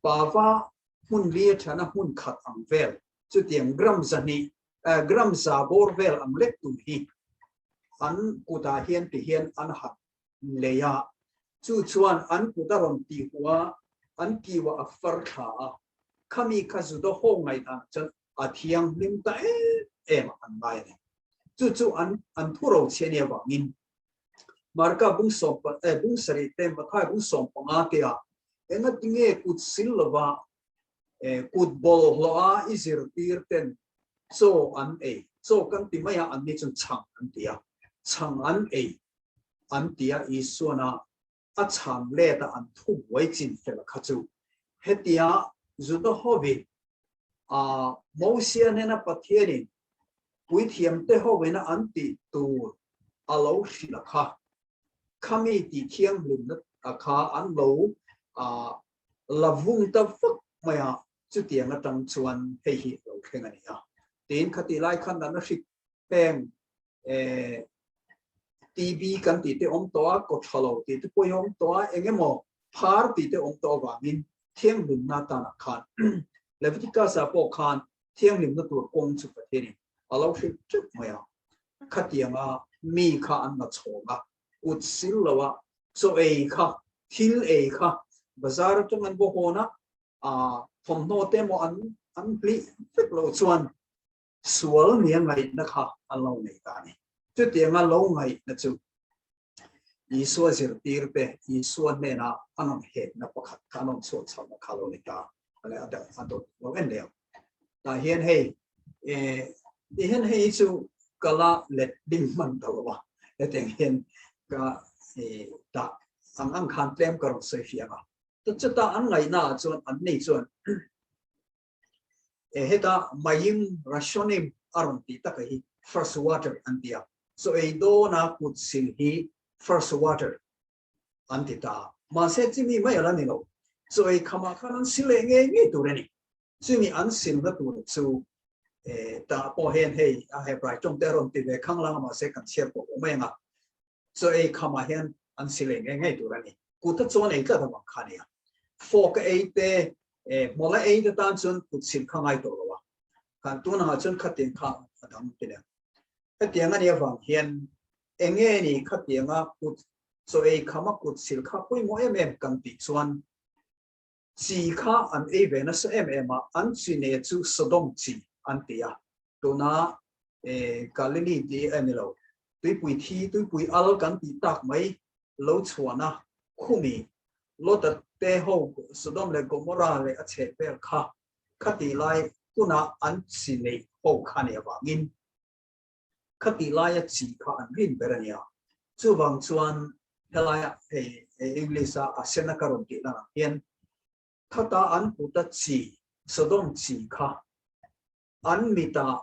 pava hmun li aṭhana hmun khat ang vel chutiang gram zahnih gram za bawr vel ang lek tur hi an kutah hian ti hian an han lei a, chu chuan an kut a rawn tih huh a, an kiuah a far thla a, khami kha Juda ho ngaihdan chuan a thianghlim ta em em a an ngai a ni. Chu chu an an thuro chhia nia vangin Marka bung sawm eh bung sarih te Mathai bung 15 te ah engatinge kut sil lova eh kut bawlhhlawh a i zirtir ten chaw an ei chaw kan ti mai a an ni chuan chhang an ti a chhang an ei an ti a Isuan a a chhan let a an thu buai chin fel kha chu hetia Juda hovin a Mosia nena Pathianin puithiam te hovina an tih tur a lo hrilh a kha. Khami tih thianghlimna a kha an lo la vung ta vak mai a, chutiang atang chuan hei hi a lo thleng a ni a. Tin, khatih lai khan natna hrik peng TB kan tih te awm tawh a, kaw tha lo tih te pawh hi awm tawh a, eng emaw phar tih te awm tawh avangin thianghlimna atanah khan Leviticus-ah pawh khan thianghlimna tur kawng chu Pathianin a lo hrilh teuh mai a. Khatianga mi kha an la chhawng a, kut sil lo a, chaw ei kha, thil ei kha bazar atang an va hawn a, thawmhnaw te emaw an an hlih vek loh chuan sual nia ngaihna kha an lo nei ta a ni. Chutianga lo ngaihna chu Isua zirtir te, Isua hnena an rawn hetna pakhat kha an rawn chhuah chhohna kha lo ni ta a le, a dawt lo en leh ang. Tah hian hei, ti hian hei hi chu ka la let ding hman ta lo a, hetiang hian ka dah ang ang khan tlem ka rawn sawi fiah ang a. Chutah an ngaihna ah chuan an nei chuan Heta Mayim Rashonim a rawn tih taka hi first water an ti a, chaw ei dawna kut sil hi first water an ti ta a, mahse chimi mai a la ni lo, chaw ei khamah khan an sil leh ngei ngei tur a ni. Chimi an silna tur chu tah pawh hian hei a Hebrai tawng te a rawn ti ve khanglang a, mahse kan chhiar pawh awm mai ang a. Chaw ei khamah hian an si leh ngei ngei tur a ni. Kut a chuan ei tlat avang kha a ni a. Fork a ei te, hmawlh a ei te tan chuan kut sil kha ngai tawh lo a. Kan tun angah chuan khatiang kha a dang ti leh. Hetiang a nih avang hian eng nge ni khatianga kut chaw ei khama kut sil kha pawimawh em em kan tih chuan chi kha an ei ve nasa em em a, an chi ne chu Sodom chi an ti a, tuna Galilee tih a ni lo, tuipui thi, tuipui al kan tih tak mai lo chhuahna khumi Lota te ho Sodom leh Gomorrah leh a chhehvel kha. Khatih lai huna an chi neih ho kha nih avangin khatih laia chi kha an rin ber a nia. Chuvang chuan helaia hei English-a a sena ka rawn tih lan ang hian khata an kuta chi, Sodom chi kha an mitah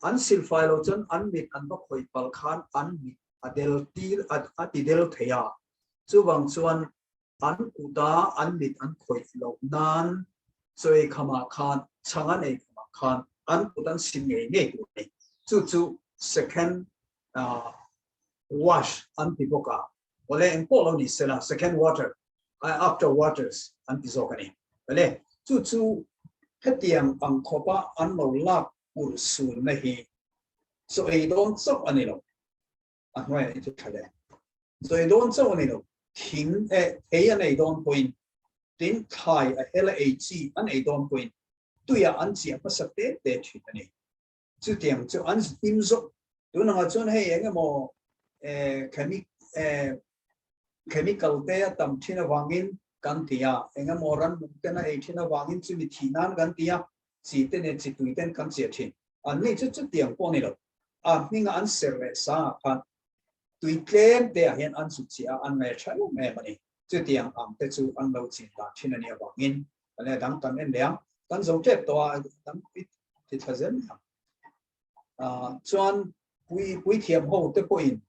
an silfai lo chuan an mit an va khawih palh khan an mit a del tir a ti del thei a. Chuvang chuan an kuta an mit an khawih loh nan chawi khamah khan chhang an ei khamah khan an kut an sim ngei ngei tur a ni. Chu chu second wash an ti bawk a. Awle eng pawh lo ni sela second water after waters an ti zawk a ni. Awle chu chu hetiang ang khawpa an lo lak urh sulna hi chaw ei dawn chauh a ni lo. A hnuaiah hi chu tha le. Chaw ei dawn chauh a ni lo. Thing eh thei an ei dawn pawhin tin thlai a hela ei chi an ei dawn pawhin tuiah an chiah hmasa te te thin a ni. Chutiang chu an hnim zawk. Tun angah chuan hei eng emaw chemical te a tam thin avangin kan ti a, eng emaw rannung ten a ei thin avangin chumi thih nan kan ti a, chi te nen chi tui ten kan chiah thin. An ni chu chutiang pawh a ni lo. A hminga an serh leh sangah khan tui tlem te ah hian an zut chiah a, an ngaih tha em em a ni. Chutiang ang te chu an lo chin dan thin a nih avangin kan leh dang kan en leh ang. Kan zo tep tawh a, dang ti thla zel mai ang. Chuan pui puithiam ho te pawhin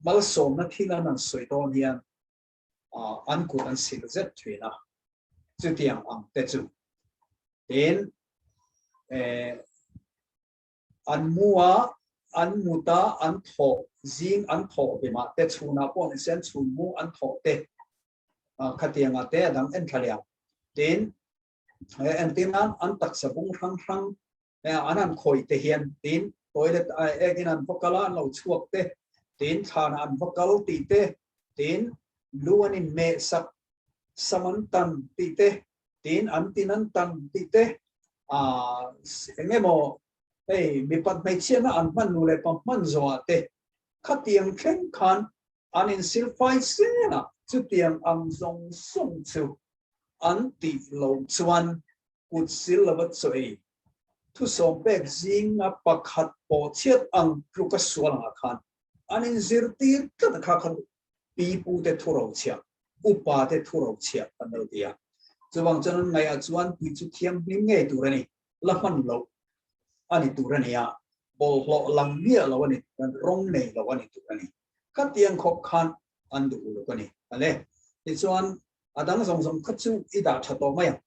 malsawmna thil an han sawi dawn hian an kut an sil zet thin a, chutiang ang te chu. Tin, an mu a, an mut a, an thawh zing an thawh hlimah te chhunah pawh ni se an chhun mu an thawh te khatiangah te a dang en thla leh ang. Tin, entir nan an taksa bung hrang hrang an han khawih te hian tin toilet ekin an va kal a an lo chhuak te tin thlanah an va kal tih te tin lu an inmeh sak sam an tan tih te tin an tin an tan tih te eng emaw hei mipat hmeichhiatna an hman nu leh pa hman zawhah te khatiang thleng khan an insilfai zel a, chutiang ang zawng zawng chu an tih loh chuan kut sil lova chaw ei thusawm pek zinga pakhat pawh chhiat ang tluka sual angah khan an inzirtir tlat a kha kha pi pu te thu ro chhiah, upa te thu ro chhiah kan lo ti a. Chuvang chuan an ngaihah chuan tui chu thianghlim ngei tur a ni, la hman loh a ni tur a ni a, bawlhhlawh lang miah lo a ni tur a ni, rawng nei lo a ni tur a ni. Khatiang khawp khan an duh uluk a ni. Ale, tichuan a dang zawng zawng kha chu i dah tha tawh mai ang.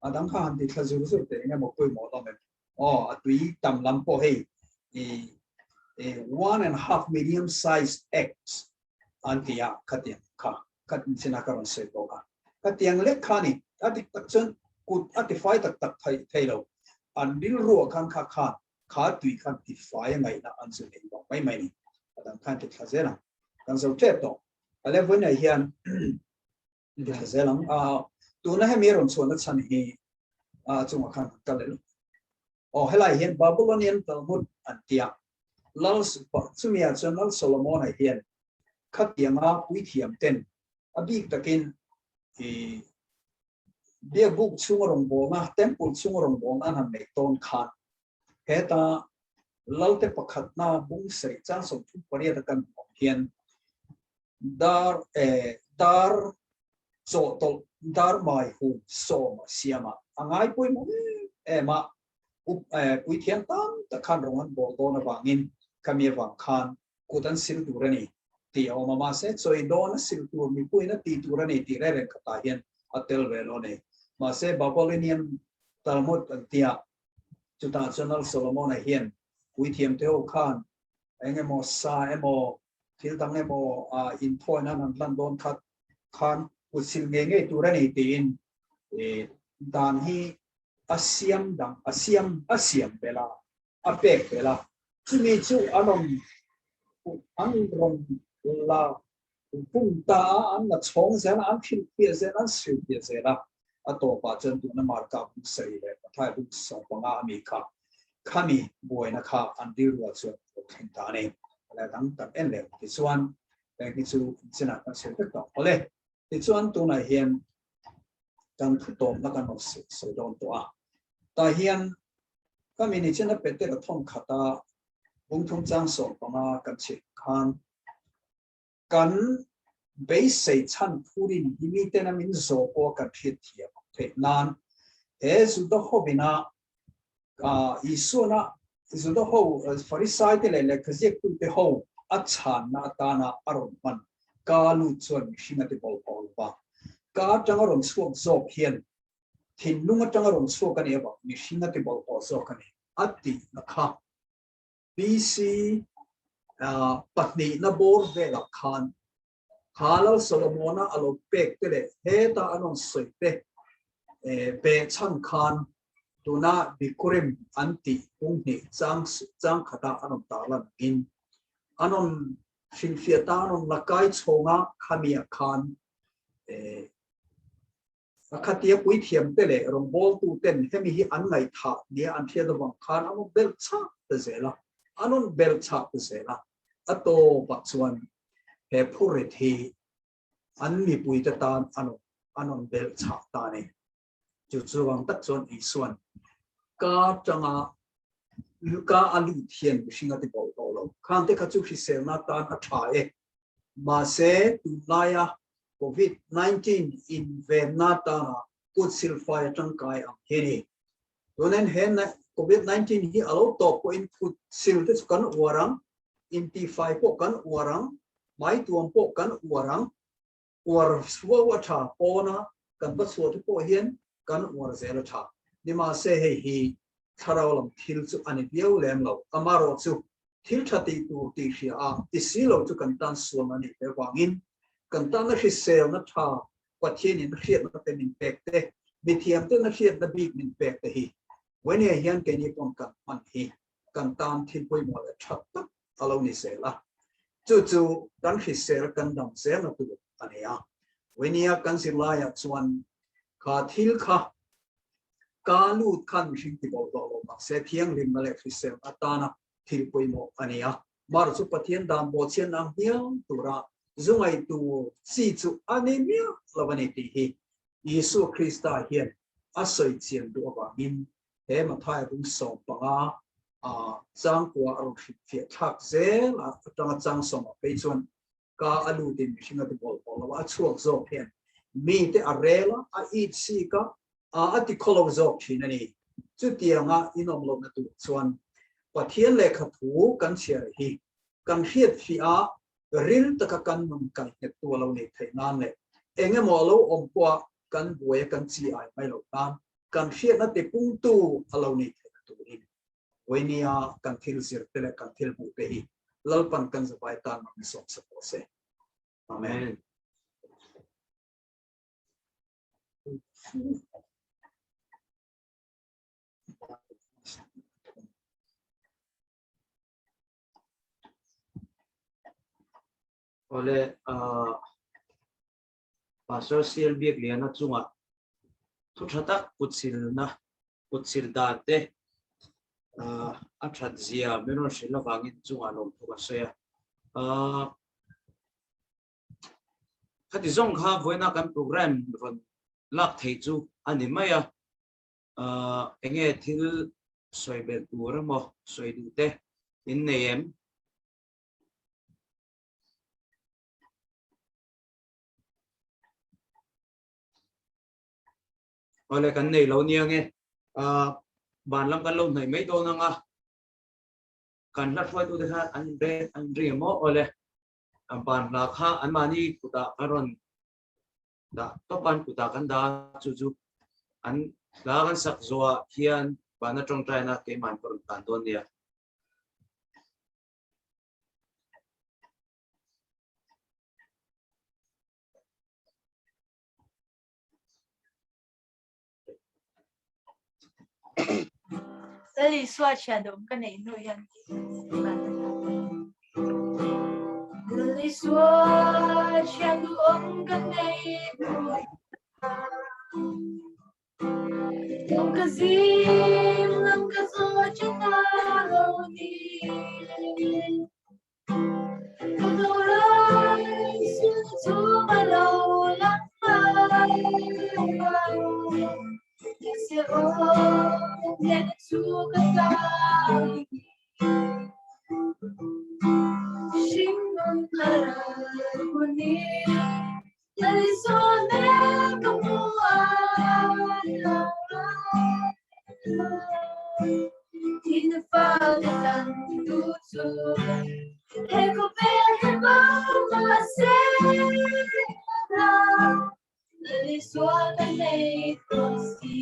A dang kha han ti thla zur zur teh eng emaw pawimawh hlawm em? Aw, a tui tam lam pawh hei i one and half medium size eggs an ti a, khatiang kha kha chinah ka rawn sawi bawk a. Khatiang lek kha a ni. A dik tak chuan kut a tifai tak tak thei lo. An rilruah khan kha khan kha tui khan tifai a ngaihna an zu nei bawk mai mai a ni. A dang khan ti thla zel ang. Kan zo tep tawh. A level-ah hian Ti thla zel ang. Tuna hemi a rawn chhuahna chhan hi a chungah khan kan kal leh lawk. Aw helai hian Babylonian Talmud an ti a. Lal chumi ah chuan Lal Solomon-a hian khatianga puithiam ten a bik takin i biakbuk chhunga rawngbawlna, temple chhunga rawngbawlna an han neih tawn khan heta Lalte pakhatna bung sarih chang 38 a kan hmuh ang hian Dar eh dar chawhtawlh dar mai hun sawm a siam a, a ngai pawimawh em em a, up eh puithiam tam tak khan rawng an bawl dawn avangin khami avang khan kut an sil tur a ni tih a awm a, mahse chawi dawn a sil tur mipuiin a tih tur a ni tih reng reng khatah hian a tel ve lo a ni. Mahse Babylonian Talmud an tia chutah chuan Lal Solomon-a hian puithiam te ho khan eng emaw sa emaw thil dang emaw inthawi nan han hlan dawn khat khan kut sil ngei ngei tur a ni tiin dan hi a siam dang a siam a siam belh a, a pek belh a. Chumi chu an rawn an rawn la pum ta a, an la chhawng zel a, an hrilhfiah zel a, an sirfiah zel a. A tawpah chuan tuna Marka bung sarih leh Matthai bung 15 a mi kha khami buaina kha an rilruah chuan a lo thleng ta a ni. A leh dang tak en leh tichuan heng hi chu chinah kan sawi vek tawh awle. Tichuan tunah hian kan thu tawpna kan rawn sawi dawn tawh a. Tah hian ka mi ni chen a Petera thawn khata bungthum chang 15 kan chhiat khan kan beisei chhan phurin hi miten a min zawh pawh kan hriat thiam theih nan he Juda hovina Isuana Juda ho Farisai te leh lehkhaziaktute ho a chhanna atana a rawn hman ka lut chuan mihring a ti bawlhhlawh lo va, ka atanga rawn chhuak zawk hian thinlung atanga rawn chhuak a nih avang mihring a ti bawlhhlawh zawk a ni a tihna kha BC pahnihna bawr velah khan kha Lal Solomona a lo pek te leh heta an rawn sawi te behchhan khan tuna Bikurim an tih pung hnih chang chang khatah an rawn tarlan angin an rawn hrilhfiah ta an rawn la kai chhawnga khamiah khan A khatia puithiamte leh rawngbawltuten hemi hi an ngaihthah nia an hriat avang khan an rawn belh chhah ta zel a, an rawn belh chhah ta zel a. A tawpah chuan he phurrit hi an mipuite tan an rawn an rawn belh chhah ta a ni. Chu chuvang tak chuan Isuan ka tanga ka a lut hian mihring a ti bawlh tawh lo. Khangte kha chu hriselna tan a tha e. Mahse tunlaia Covid 19 invenna atana kut silfai a tangkai ang hi a ni. Tunin he Covid 19 hi a lo tawp pawhin kut sil te chu kan uar ang, intifai pawh kan uar ang, hmaituam pawh kan uar ang, uar suau a tha pawna kan va chhuah te pawh hian kan uar zel a tha. Nimahse hei hi thlarau lam thil chu a ni viau lem lo. Amaherawhchu thil tha tih tur tih hria a, ti si lo chu kan tan sualna a nih ve avangin kan tana hriselna tha Pathianin hriatna te min pek te, mithiam tena hriatna bik min pek te hi Wenia hian keini pawn kan hman hi kan tan thil pawimawh leh tha tak a lo ni zel a. Chu chu kan hrisel kan dam zelna tur a ni a. Wenia kan zirlaiah chuan kha thil kha Ka lut khan mihring ti bawlhhlawh lo mahse thianghlimna leh hriselna atana thil pawimawh a ni a. Mar chu Pathian dan bawhchhiatna ang hniam tura zu ngaih tur chi chu a ni miah lo a ni tih hi Isua Krista hian a sawi chian duh avangin he Mathaia bung 15 a changkua a rawn hrilhfiah thlak zel a, atanga chang sawmah phei chuan Ka a lutin mihring a ti bawlhhlawh lo a, a chhuak zawk hian mite a rel a, a it sik a, a ti khaw lo zawk thin a ni. Chutianga inawm lohna tur chuan Pathian lehkha thu kan chhiar hi kan hriat fiah a, ril taka kan nun kaihnghettu a lo neih theih nan leh eng emaw a lo awm pawha kan buai a kan chi ai mai loh nan kan hriatna tipungtu a lo neih theihna turin Vawinia kan thil zir te leh kan thil hmuh te hi Lalpan kan zavai tan mak ni sawm sak rawh se. Amen. Awle, Pastor CL Biakliana chungah thu tha tak kutsilna, kutsil dan te a that zia min rawn hrilh avangin chungah lawmthu kan sawi a. Khati zawng kha vawiina kan program rawn lak thei chu a ni mai a. Enge thil sawi belh tur emaw sawi duh te in nei em? Awle kan nei lo nia nge ban lam kan lo hnaih mai dawn anga kan hla hruaitu te kha an re an ring em aw awle ban hla kha an mahni kutah kan rawn dah tawp an kutah kan dah chu chu an hla kan sak zawhah hian bana tawngtaina keimah ka rawn tan dawn nia. Lal Isua thian awm ka neih hnu hian Lal Isua thian duhawm ka neih hnu Lam ka zim, lam ka zaw chin a lo ni. Ka do lai sul chu ma lo lang mai. Se o. ni Lalisua hmel ka hmu a Thihna fate tlan tu chu He khawvel hi bo mahse Lalisua ka nei tawh si.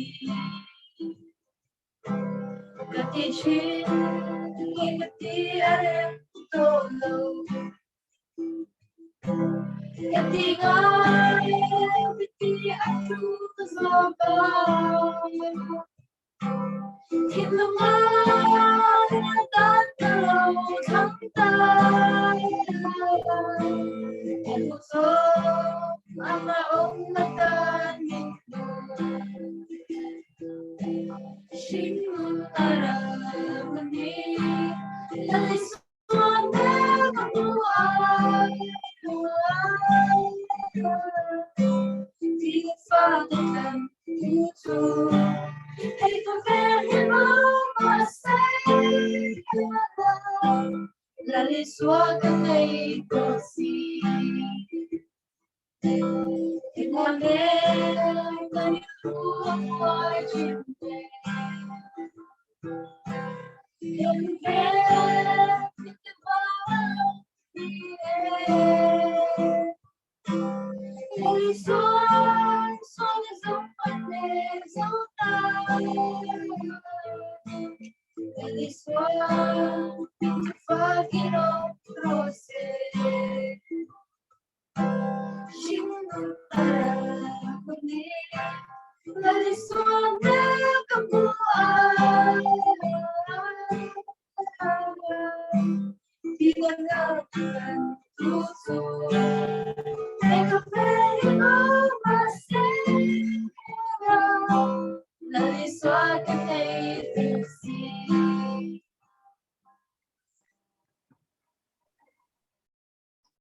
Ka ti thin nge ka ti a rem tawh lo. Ka ti ngai ka ti a thu ka zawk a. Thinlung ngai tan ka lo thlang ta. Ka duh zawk amah awmna tan min hmu.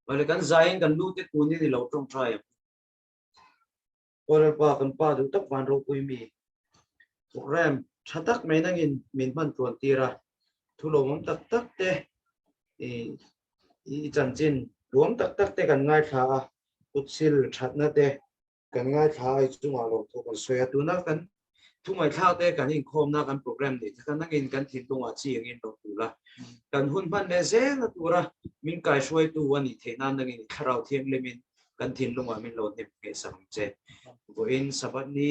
Vale kan zaiin kan lu te tunin i lo tawngtai ang. Aw Lalpa kan pa duh tak van ropui mi program tha tak mai nangin min hman tluan tir a, thu lawmawm tak tak te i i chanchin luam tak tak te kan ngaithla a, kutsil thatna te Kan ngaithla ai chungah lo thu kan sawi a, tuna kan thu ngaihthlak te kan inkhawmna kan program nih te kha nangin kan thinlungah chi angin lo tul a, kan hun hman leh zel a tura min kaihruaitu a nih theih nan nangin i thlarau thianghlimin kan thinlungah min lo hnem ngei sak ang che. Vawiin Sabbath ni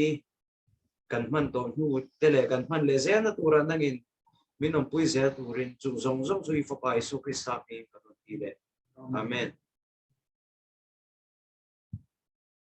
kan hman tawh hnu te leh kan hman leh zel na turah nangin min awmpui zel turin chung zawng zawng chu i Fapa Isua Krista hmingin ka rawn ti leh. Amen.